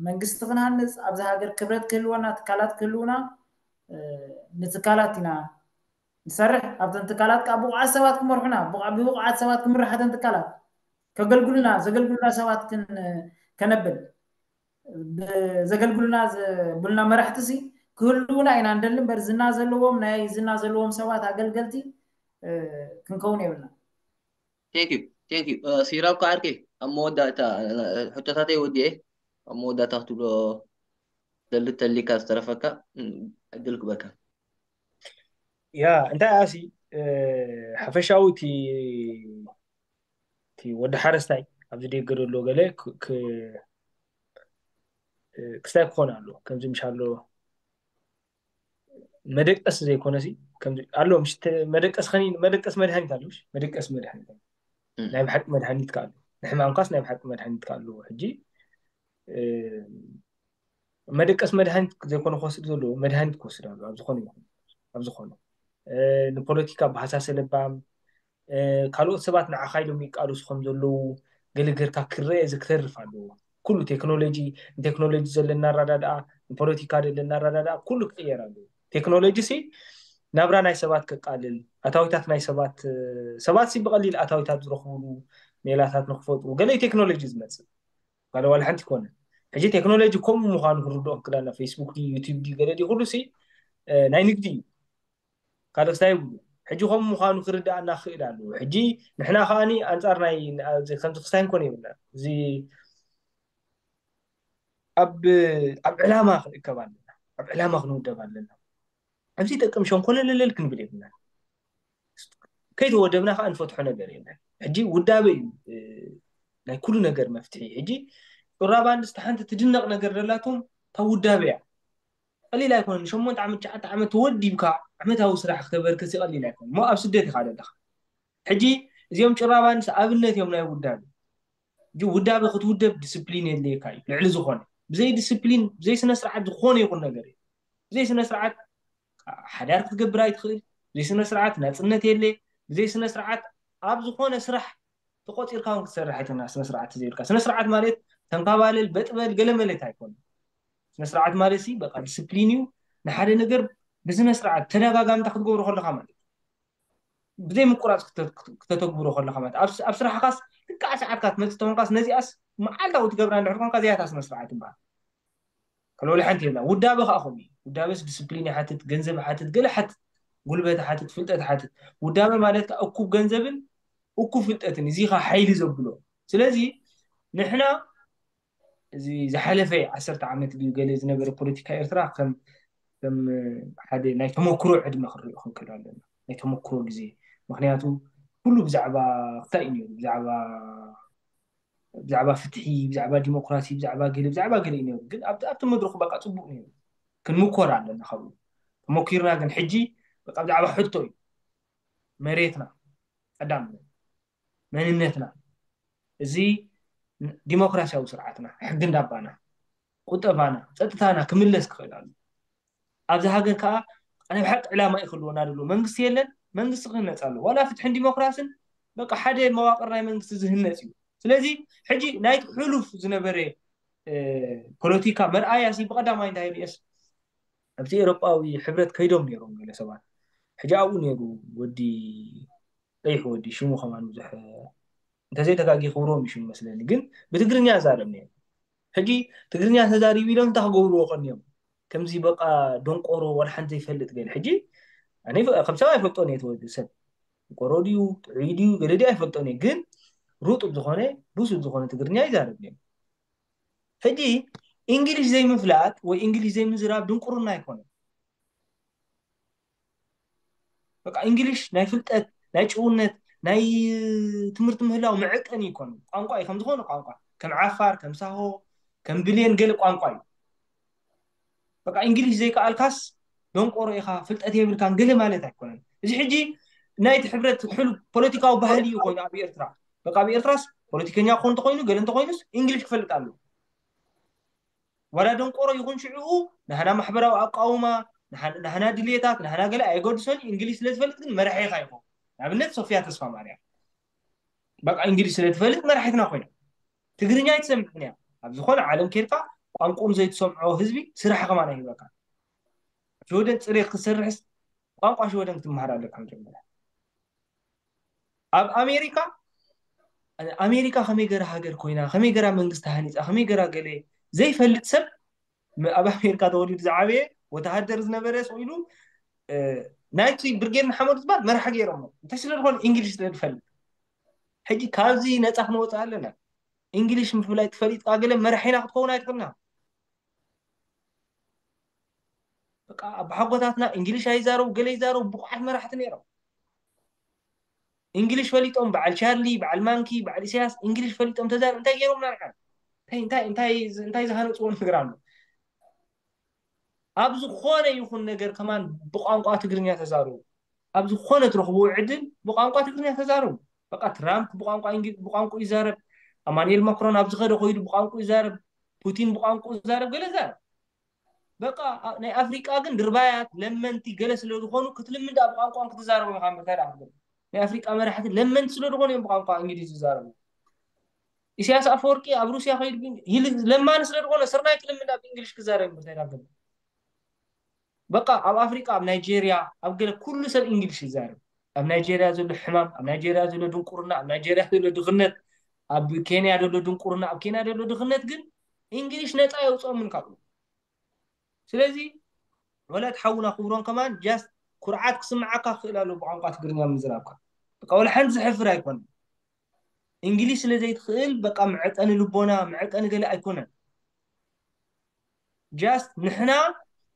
መንግስቲ ክንሃንፅ ኣብዚ ሃገር ክብረት ክህልወና ትካላት ክህልውና ንትካላት ኢና ንሰርሕ ኣብተን ትካላት ከዓ ብቑዓት ሰባት ክመርሑና ብብቑዓት ሰባት ክምርሓተን ትካላት ከገልግሉና ዘገልግሉና ሰባት ከነብል ዘገልግሉና ዝብልና መራሕቲ ሲ ክህልውና ኢና እንደሊ እምበር ዝና ዘለዎም ናይ ዝና ዘለዎም ሰባት ኣገልገልቲ ክንከውን የብልና ቴንክ ዩ ቴንክ ዩ ሲራብ ከዓርከይ ኣብ መወዳእታ ሕቶታተይ ወዲኤ ኣብ መወዳእታ ክትብሎ ዘልተሊካ ዝተረፈካ ዕድል ክበካ ያ እንታይ ኣሲ ሓፈሻዊ እቲ እቲ ወዲ ሓረስታይ ኣብዚ ደገ ዘሎ ገለ ክ- ክ- ክስታይ ክኾን ኣሎ። ከምዚ ምሽ ኣሎ መደቀስ ዘይኮነሲ ከምዚ ኣሎ፣ ምሽ ተ- መደቀስ ኸኒ መደቀስ መድሃኒት ኣሎ፣ ምሽ መደቀስ መድሃኒት ኣሎ። ናይ ብሓቂ መድሃኒት ከኣሉ፣ ንሕማምካስ ናይ ብሓቂ መድሃኒት ከኣሉ። ሕጂ መደቀስ መድሃኒት ዘይኮነ ክወስድ ዘለዎ መድሃኒት ክወስድ ኣሎ። ኣብ ዝኾነ ይኹን ኣብ ዝኾነ ንፖለቲካ ብሃሳሰ ለባም ካልኦት ሰባት ንዓኻ ኢሎም ይቃሉሱ ከም ዘለዉ ገለ ገርካ ክረአ ዘክተርፍ ኣለዎ። ኩሉ ቴክኖሎጂ ንቴክኖሎጂ ዘለና ኣረዳድኣ ንፖለቲካ ዘለና ኣረዳድኣ ኩሉ ክቅየር ኣለዎ። ቴክኖሎጂ ሲ ናብራ ናይ ሰባት ከቃልል ኣታዊታት ናይ ሰባት ሰባት ሲ ብቐሊል ኣታዊታት ዝረኽብሉ ሜላታት ንክፈጥሩ ገለ ቴክኖሎጂ ዝመፅእ ካልእ ዋላ ሓንቲ ይኮነ። ሕጂ ቴክኖሎጂ ከምኡ ምዃኑ ክርድኦ ክክዳና ፌስቡክ ድዩ ዩቲብ ድዩ ገለ ድዩ ኩሉ ሲ ናይ ንግዲ እዩ። ካልእ ክስታይ ይብሉ። ሕጂ ከምኡ ምዃኑ ክርድኣና ክኽእል ኣለዎ። ሕጂ ንሕና ከኣኒ ኣንጻር ናይ ከምዚ ክስታይ ንኮነ ይብልና እዚ ኣብ ኣብ ዕላማ ክንእከብ ኣለና። ኣብ ዕላማ ክንውደብ ኣለና። ኣብዚ ጠቅም ሸንኮለለለል ክንብል የብልና። ከይተወደብና ከዓ ንፈትሖ ነገር የለን። ሕጂ ውዳበ እዩ ናይ ኩሉ ነገር መፍትሒ። ሕጂ ጩራ ባንድስ ሓንቲ ትድነቕ ነገር ደላቶም ካብ ውዳበ እያ። ቀሊል ኣይኮነን። ንሸሞንተ ዓመት ትሽዓተ ዓመት ተወዲብካ ዓመታዊ ስራሕ ክተበርክስ ቀሊል ኣይኮነን። ሞ ኣብ ስደት ኢኻ ዘለኻ። ሕጂ እዚኦም ጭራ ባንድስ ኣብነት እዮም ናይ ውዳበ። ሕጂ ውዳበ ክትውደብ ዲስፕሊን የድልየካ እዩ። ልዕሊ ዝኾነ ብዘይ ዲስፕሊን ብዘይ ስነ ስርዓት ዝኾነ ይኹን ነገር እዩ። ብዘይ ስነ ስርዓት ሓዳር ክትገብር ኣይትኽእል። ብዘይ ስነ ስርዓት ናፅነት የለ። ብዘይ ስነ ስርዓት ኣብ ዝኾነ ስራሕ ተቆፂርካ እውን ክትሰርሕ ኣይትኽእልን ስነ ስርዓት ተዘይብልካ። ስነ ስርዓት ማለት ተንካባለል በጥበል ገለ መለት ኣይኮነን። ስነ ስርዓት ማለት ሲ በቃ ዲስፕሊን እዩ። ንሓደ ነገር ብስነ ስርዓት ተደጋጋምታ ክትገብሮ ከለካ ማለት እዩ። ብዘይ ምቁራፅ ክተ- ክተ- ክተተግብሮ ከለካ ማለት ኣብ ስ- ኣብ ስራሕካስ ልክዓ ሰዓትካ ትመፅእ ተኾንካስ ነዚኣስ መዓልታዊ ትገብራ እንድሕር ኮንካ እዚኣታ ስነ ስርዓት ትበሃል። ካልእ ሓንቲ የብላ። ውዳበ ከዓ ከምኡ እዩ። ውዳበስ ዲስፕሊን ይሓትት፣ ገንዘብ ይሓትት፣ ገለ ሓትት፣ ጉልበት ይሓትት፣ ፍልጠት ይሓትት። ውዳበ ማለት ከዓ እኩብ ገንዘብን እኩብ ፍልጠትን እዚ ከዓ ሓይሊ ዘብሎ። ስለዚ ንሕና እዚ ዝሓለፈ ዓሰርተ ዓመት ድዩ ገለ ዝነበረ ፖለቲካ ኤርትራ ከም ከም ሓደ ናይ ተመክሮ ዕድመ ክንሪኦ ክንክእል ኣለና። ናይ ተመክሮ ግዜ። ምክንያቱ ኩሉ ብዛዕባ ክታይ እዩ ነይሩ፣ ብዛዕባ ብዛዕባ ፍትሒ፣ ብዛዕባ ዲሞክራሲ፣ ብዛዕባ ገለ ብዛዕባ ገለ እዩ ነይሩ። ግን ኣብቲ ኣብቲ መድረኹ በቃ ፅቡቅ ነይሩ። ክንምኮር ኣለና ካብኡ። ተመኪርና ግን ሕጂ በቃ ብዛዕባ ሕቶ እዩ። መሬትና ቀዳምነት መንነትና እዚ ዲሞክራሲያዊ ስርዓትና ሕጊ እንዳባና ቁጠባና ፀጥታና ክምለስ ክኽእል ኣሎ። ኣብዚ ሃገር ከዓ ናይ ብሓቂ ዕላማ እዩ ክህልወና ደሎ መንግስቲ የለን። መንግስቲ ክህነፅ ኣሎ ዋላ ፍትሕን ዲሞክራስን በቃ ሓደ መዋቅር ናይ መንግስቲ ዝህነፅ እዩ። ስለዚ ሕጂ ናይቲ ሕሉፍ ዝነበረ ፖለቲካ መርኣያ ሲ ብቀዳማይ እንታይ ሪእስ ኣብቲ ኤሮጳዊ ሕብረት ከይዶም ነይሮም ገለ ሰባት ሕጂ ኣብኡ ነይሩ ወዲ ቀይሕ ወዲ ሽሙ ከማን ብዙሕ እንተዘይተጋጊ ክብሮም እዩ ሽሙ መስለኒ ግን ብትግርኛ ዛረብ ነይሩ ሕጂ ትግርኛ ተዛሪቡ ኢሎም እንታይ ክገብርዎ ቀንዮም ከምዚ በቃ ደንቆሮ ዋላ ሓንቲ ዘይፈልጥ ገለ ሕጂ ኣነ ከም ሰብ ኣይፈልጦን እየ ተወዲ ሰብ ደንቆሮ ድዩ ጥዑይ ድዩ ገለ ድዩ ኣይፈልጦን እየ ግን ሩጡብ ዝኾነ ብሱል ዝኾነ ትግርኛ ይዛረብ ነይሩ ሕጂ እንግሊሽ ዘይምፍላጥ ወይ እንግሊሽ ዘይምዝራብ ድንቁርና ኣይኮነን በቃ እንግሊሽ ናይ ፍልጠት ናይ ጭውነት ናይ ትምህርቲ ምህላው መዐቀኒ ይኮኑ ቋንቋ እዩ ከምዝኾነ ቋንቋ ከም ዓፋር ከም ሳሆ ከም ብሌን ገለ ቋንቋ እዩ በቃ እንግሊሽ ዘይከኣልካስ ደንቆሮ ኢኻ ፍልጠት የብልካን ገለ ማለት ኣይኮነን እዚ ሕጂ ናይቲ ሕብረት ሕሉ ፖለቲካዊ ባህሊ እዩ ኮይኑ ኣብ ኤርትራ በቃ ኣብ ኤርትራስ ፖለቲከኛ ክኾን እንተኮይኑ ገለ እንተኮይኑስ እንግሊሽ ክፈልጥ ኣለዎ ዋላ ደንቆሮ ይኹን ሽዕኡ ናህና ማሕበራዊ ኣቃውማ ናህና ድልየታት ናህና ገለ ኣየገድሶን እንግሊሽ ስለ ዝፈልጥ ግን መራሒኻ ይኸውን ንኣብነት ሶፊያ ተስፋ ማርያም በቃ እንግሊሽ ስለ ትፈልጥ መራሒትና ኮይና ትግርኛ ኣይትሰምዕን እያ ኣብ ዝኾነ ዓለም ኬድካ ቋንቁም ዘይትሰምዖ ህዝቢ ስራሕ ከማን ኣይህበካ ሽወደን ፅሬት ክትሰርሕስ ቋንቋ ሽወደን ክትመሃር ኣለካ መጀመርያ ኣብ ኣሜሪካ ኣሜሪካ ከመይ ገራ ሃገር ኮይና ከመይ ገራ መንግስቲ ሃኒፃ ከመይ ገራ ገለ ዘይፈልጥ ሰብ ኣብ ኣሜሪካ ተወሊዱ ዝዓበየ ወተሃደር ዝነበረ ስኢሉ ናይቲ ብርጌድ ንሓመዱ ዝበሃል መራሒ ገይሮሞ እንታይ ስለ ዝኾነ እንግሊሽ ስለ ዝፈልጥ ሕጂ ካብዚ ነፃ ክንወፅእ ኣለና እንግሊሽ ምፍላይ ትፈሊጥካ ገለ መራሒና ክትከውን ኣይትኽእልና በቃ ኣቦሓጎታትና እንግሊሽ ኣይዛረቡ ገለ ይዛረቡ ብቑዓት መራሕቲ ነይሮም እንግሊሽ ፈሊጦም፣ በዓል ቻርሊ፣ በዓል ማንኪ፣ በዓል ኢሳያስ እንግሊሽ ፈሊጦም ተዛረብ እንታይ ገይሮም ናርካ? እንታይ እንታይ እንታይ እንታይ ዝሃነፅዎ ነገር ኣሎ? ኣብ ዝኾነ ይኹን ነገር ከማን ብቋንቋ ትግርኛ ተዛረቡ። ኣብ ዝኾነ ትረኽብዎ ዕድል ብቋንቋ ትግርኛ ተዛረቡ። በቃ ትራምፕ ብቋንቋ እንግሊዝ ብቋንቋ ይዛረብ። ኣማኑኤል ማክሮን ኣብ ዝኸደ ኮይዱ ብቋንቋ ይዛረብ። ፑቲን ብቋንቋ ይዛረብ፣ ገለ ይዛረብ። በቃ ናይ ኣፍሪቃ ግን ድርባያት ለመንቲ ገለ ስለ ዝኾኑ ክትልምን ዳ ብቋንቋን ክትዛረቡ ኢኻ ምርታይ ዳ ክትገብር። ናይ ኣፍሪቃ መራሕቲ ለመንቲ ስለ ዝኾኑ እዮም ብቋንቋ እንግሊዝ ዝዛረቡ። ኢሳያስ ኣፈወርቂ ኣብ ሩስያ ከይዱ ግን ይል- ለማኒ ስለ ዝኾነ ስርናይ ክልምን ዳ ብእንግሊሽ ክዛረብ ምርታይ ዳ ክትገብር። በቃ ኣብ ኣፍሪቃ ኣብ ናይጄርያ ኣብ ገለ ኩሉ ሰብ እንግሊሽ ይዛረብ። ኣብ ናይጄርያ ዘሎ ሕማም፣ ኣብ ናይጄርያ ዘሎ ድንቁርና፣ ኣብ ናይጄርያ ዘሎ ድኽነት፣ ኣብ ኬንያ ዘሎ ድንቁርና፣ ኣብ ኬንያ ዘሎ ድኽነት ግን እንግሊሽ ነፃ የውፅኦምን ካብኡ። ስለዚ ወላ እቲ ሓውና ክብሮም ከማን ጃስት ኩርዓት ክስምዓካ ክኽእል ኣሎ ብቋንቋ ትግርኛ ምዝራብካ። በቃ ወላ ሓንቲ ዝሕፍር ኣይኮነን። እንግሊሽ ስለ ዘይትኽእል በቃ መዐቀኒ ልቦና መዐቀኒ ገለ ኣይኮነን። ጃስት ንሕና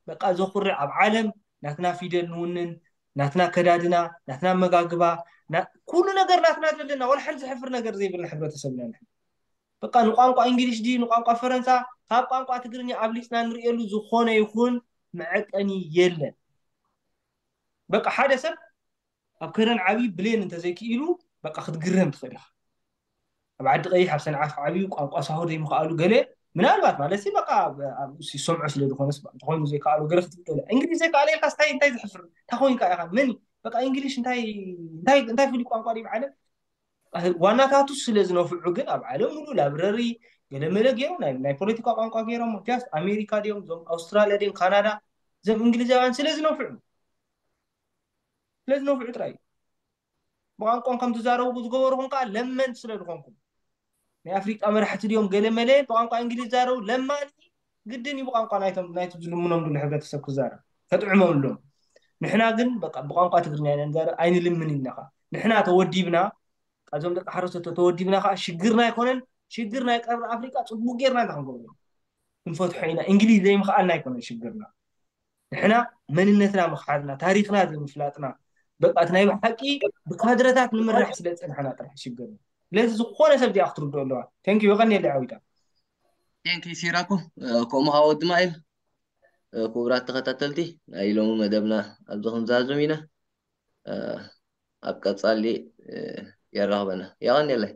በቃ ዘኹርዕ ኣብ ዓለም ናትና ፊደል ንውንን፣ ናትና ከዳድና፣ ናትና መጋግባ፣ ና- ኩሉ ነገር ናትና ዘለና ወላ ሓንቲ ዝሕፍር ነገር ዘይብልና ሕብረተሰብ ኢና ንሕና። በቃ ንቋንቋ እንግሊሽ ድዩ ንቋንቋ ፈረንሳ ካብ ቋንቋ ትግርኛ ኣብሊፅና ንርእየሉ ዝኾነ ይኹን መዐቀኒ የለን። በቃ ሓደ ሰብ ኣብ ከረን ዓብዪ ብሌን እንተዘይክኢሉ በቃ ክትግረም ትኽእል ኢኻ። ኣብ ዓዲ ቀይሕ ኣብ ሰንዓፈ ዓብዩ ቋንቋ ሳሆ ዘይምኽኣሉ ገለ ምናልባት ማለት ሲ በቃ ይሰምዖ ስለ ዝኾነስ እንተኾይኑ ዘይከኣሉ ገለ ክትብል እንግሊዝ ዘይከኣለ ኢልካ ስታይ እንታይ ዝሕፍር እንታይ ኮይንካ ኢኻ መን በቃ እንግሊሽ እንታይ እንታይ እንታይ ፍሉይ ቋንቋ ድዩ ዓለም ዋናታቱ ስለ ዝነፍዑ ግን ኣብ ዓለም ሙሉ ላብረሪ ገለመለ ገይሮም ናይ ናይ ፖለቲካ ቋንቋ ገይሮም ጃስት ኣሜሪካ ድዮም እዞም ኣውስትራልያ ድዮም ካናዳ እዞም እንግሊዛውያን ስለ ዝነፍዑ ስለ ዝነፍዑ ጥራይ እዩ ብቋንቋም ከም ትዛረቡ ዝገበርኩም ከዓ ለመንቲ ስለ ዝኾንኩም ናይ ኣፍሪቃ መራሕቲ ድዮም ገለ መለ ብቋንቋ እንግሊዝ ዛረቡ ለማኒ ግድን እዩ ብቋንቋ ናይቶም ናይቲ ዝልምኖም ድሉ ሕብረተሰብ ክዛረብ ከጥዕሞም ኣለዎም ንሕና ግን በቃ ብቋንቋ ትግርኛ ኢና ንዛረብ ኣይንልምን ኢልና ከዓ ንሕና ተወዲብና ካብዞም ደቂ ሓረስቶት ተወዲብና ከዓ ሽግርና ኣይኮነን ሽግር ናይ ቀርኒ ኣፍሪቃ ፅቡቅ ጌርና እንዳ ክንገብሮ ክንፈትሖ ኢና እንግሊዝ ዘይምኽኣልና ኣይኮነን ሽግርና ንሕና መንነትና ምኽሓድና ታሪኽና ዘይምፍላጥና በቃ እቲ ናይ ብሓቂ ብካድረታት ንምራሕ ስለ ዝፀናሕና ጥራሕ ሽግርና ስለዚ ዝኾነ ሰብ እዚኣ ክትርድኦ ኣለዋ thank you የቐንየለይ ዓዊታ thank you ሲራኮ ከምኡ ከዓ ወዲ ማይል ክቡራት ተኸታተልቲ ናይ ሎሚ መደብና ኣብዚ ክንዛዝም ኢና ኣብ ቀፃሊ የራኽበና የቐንየለይ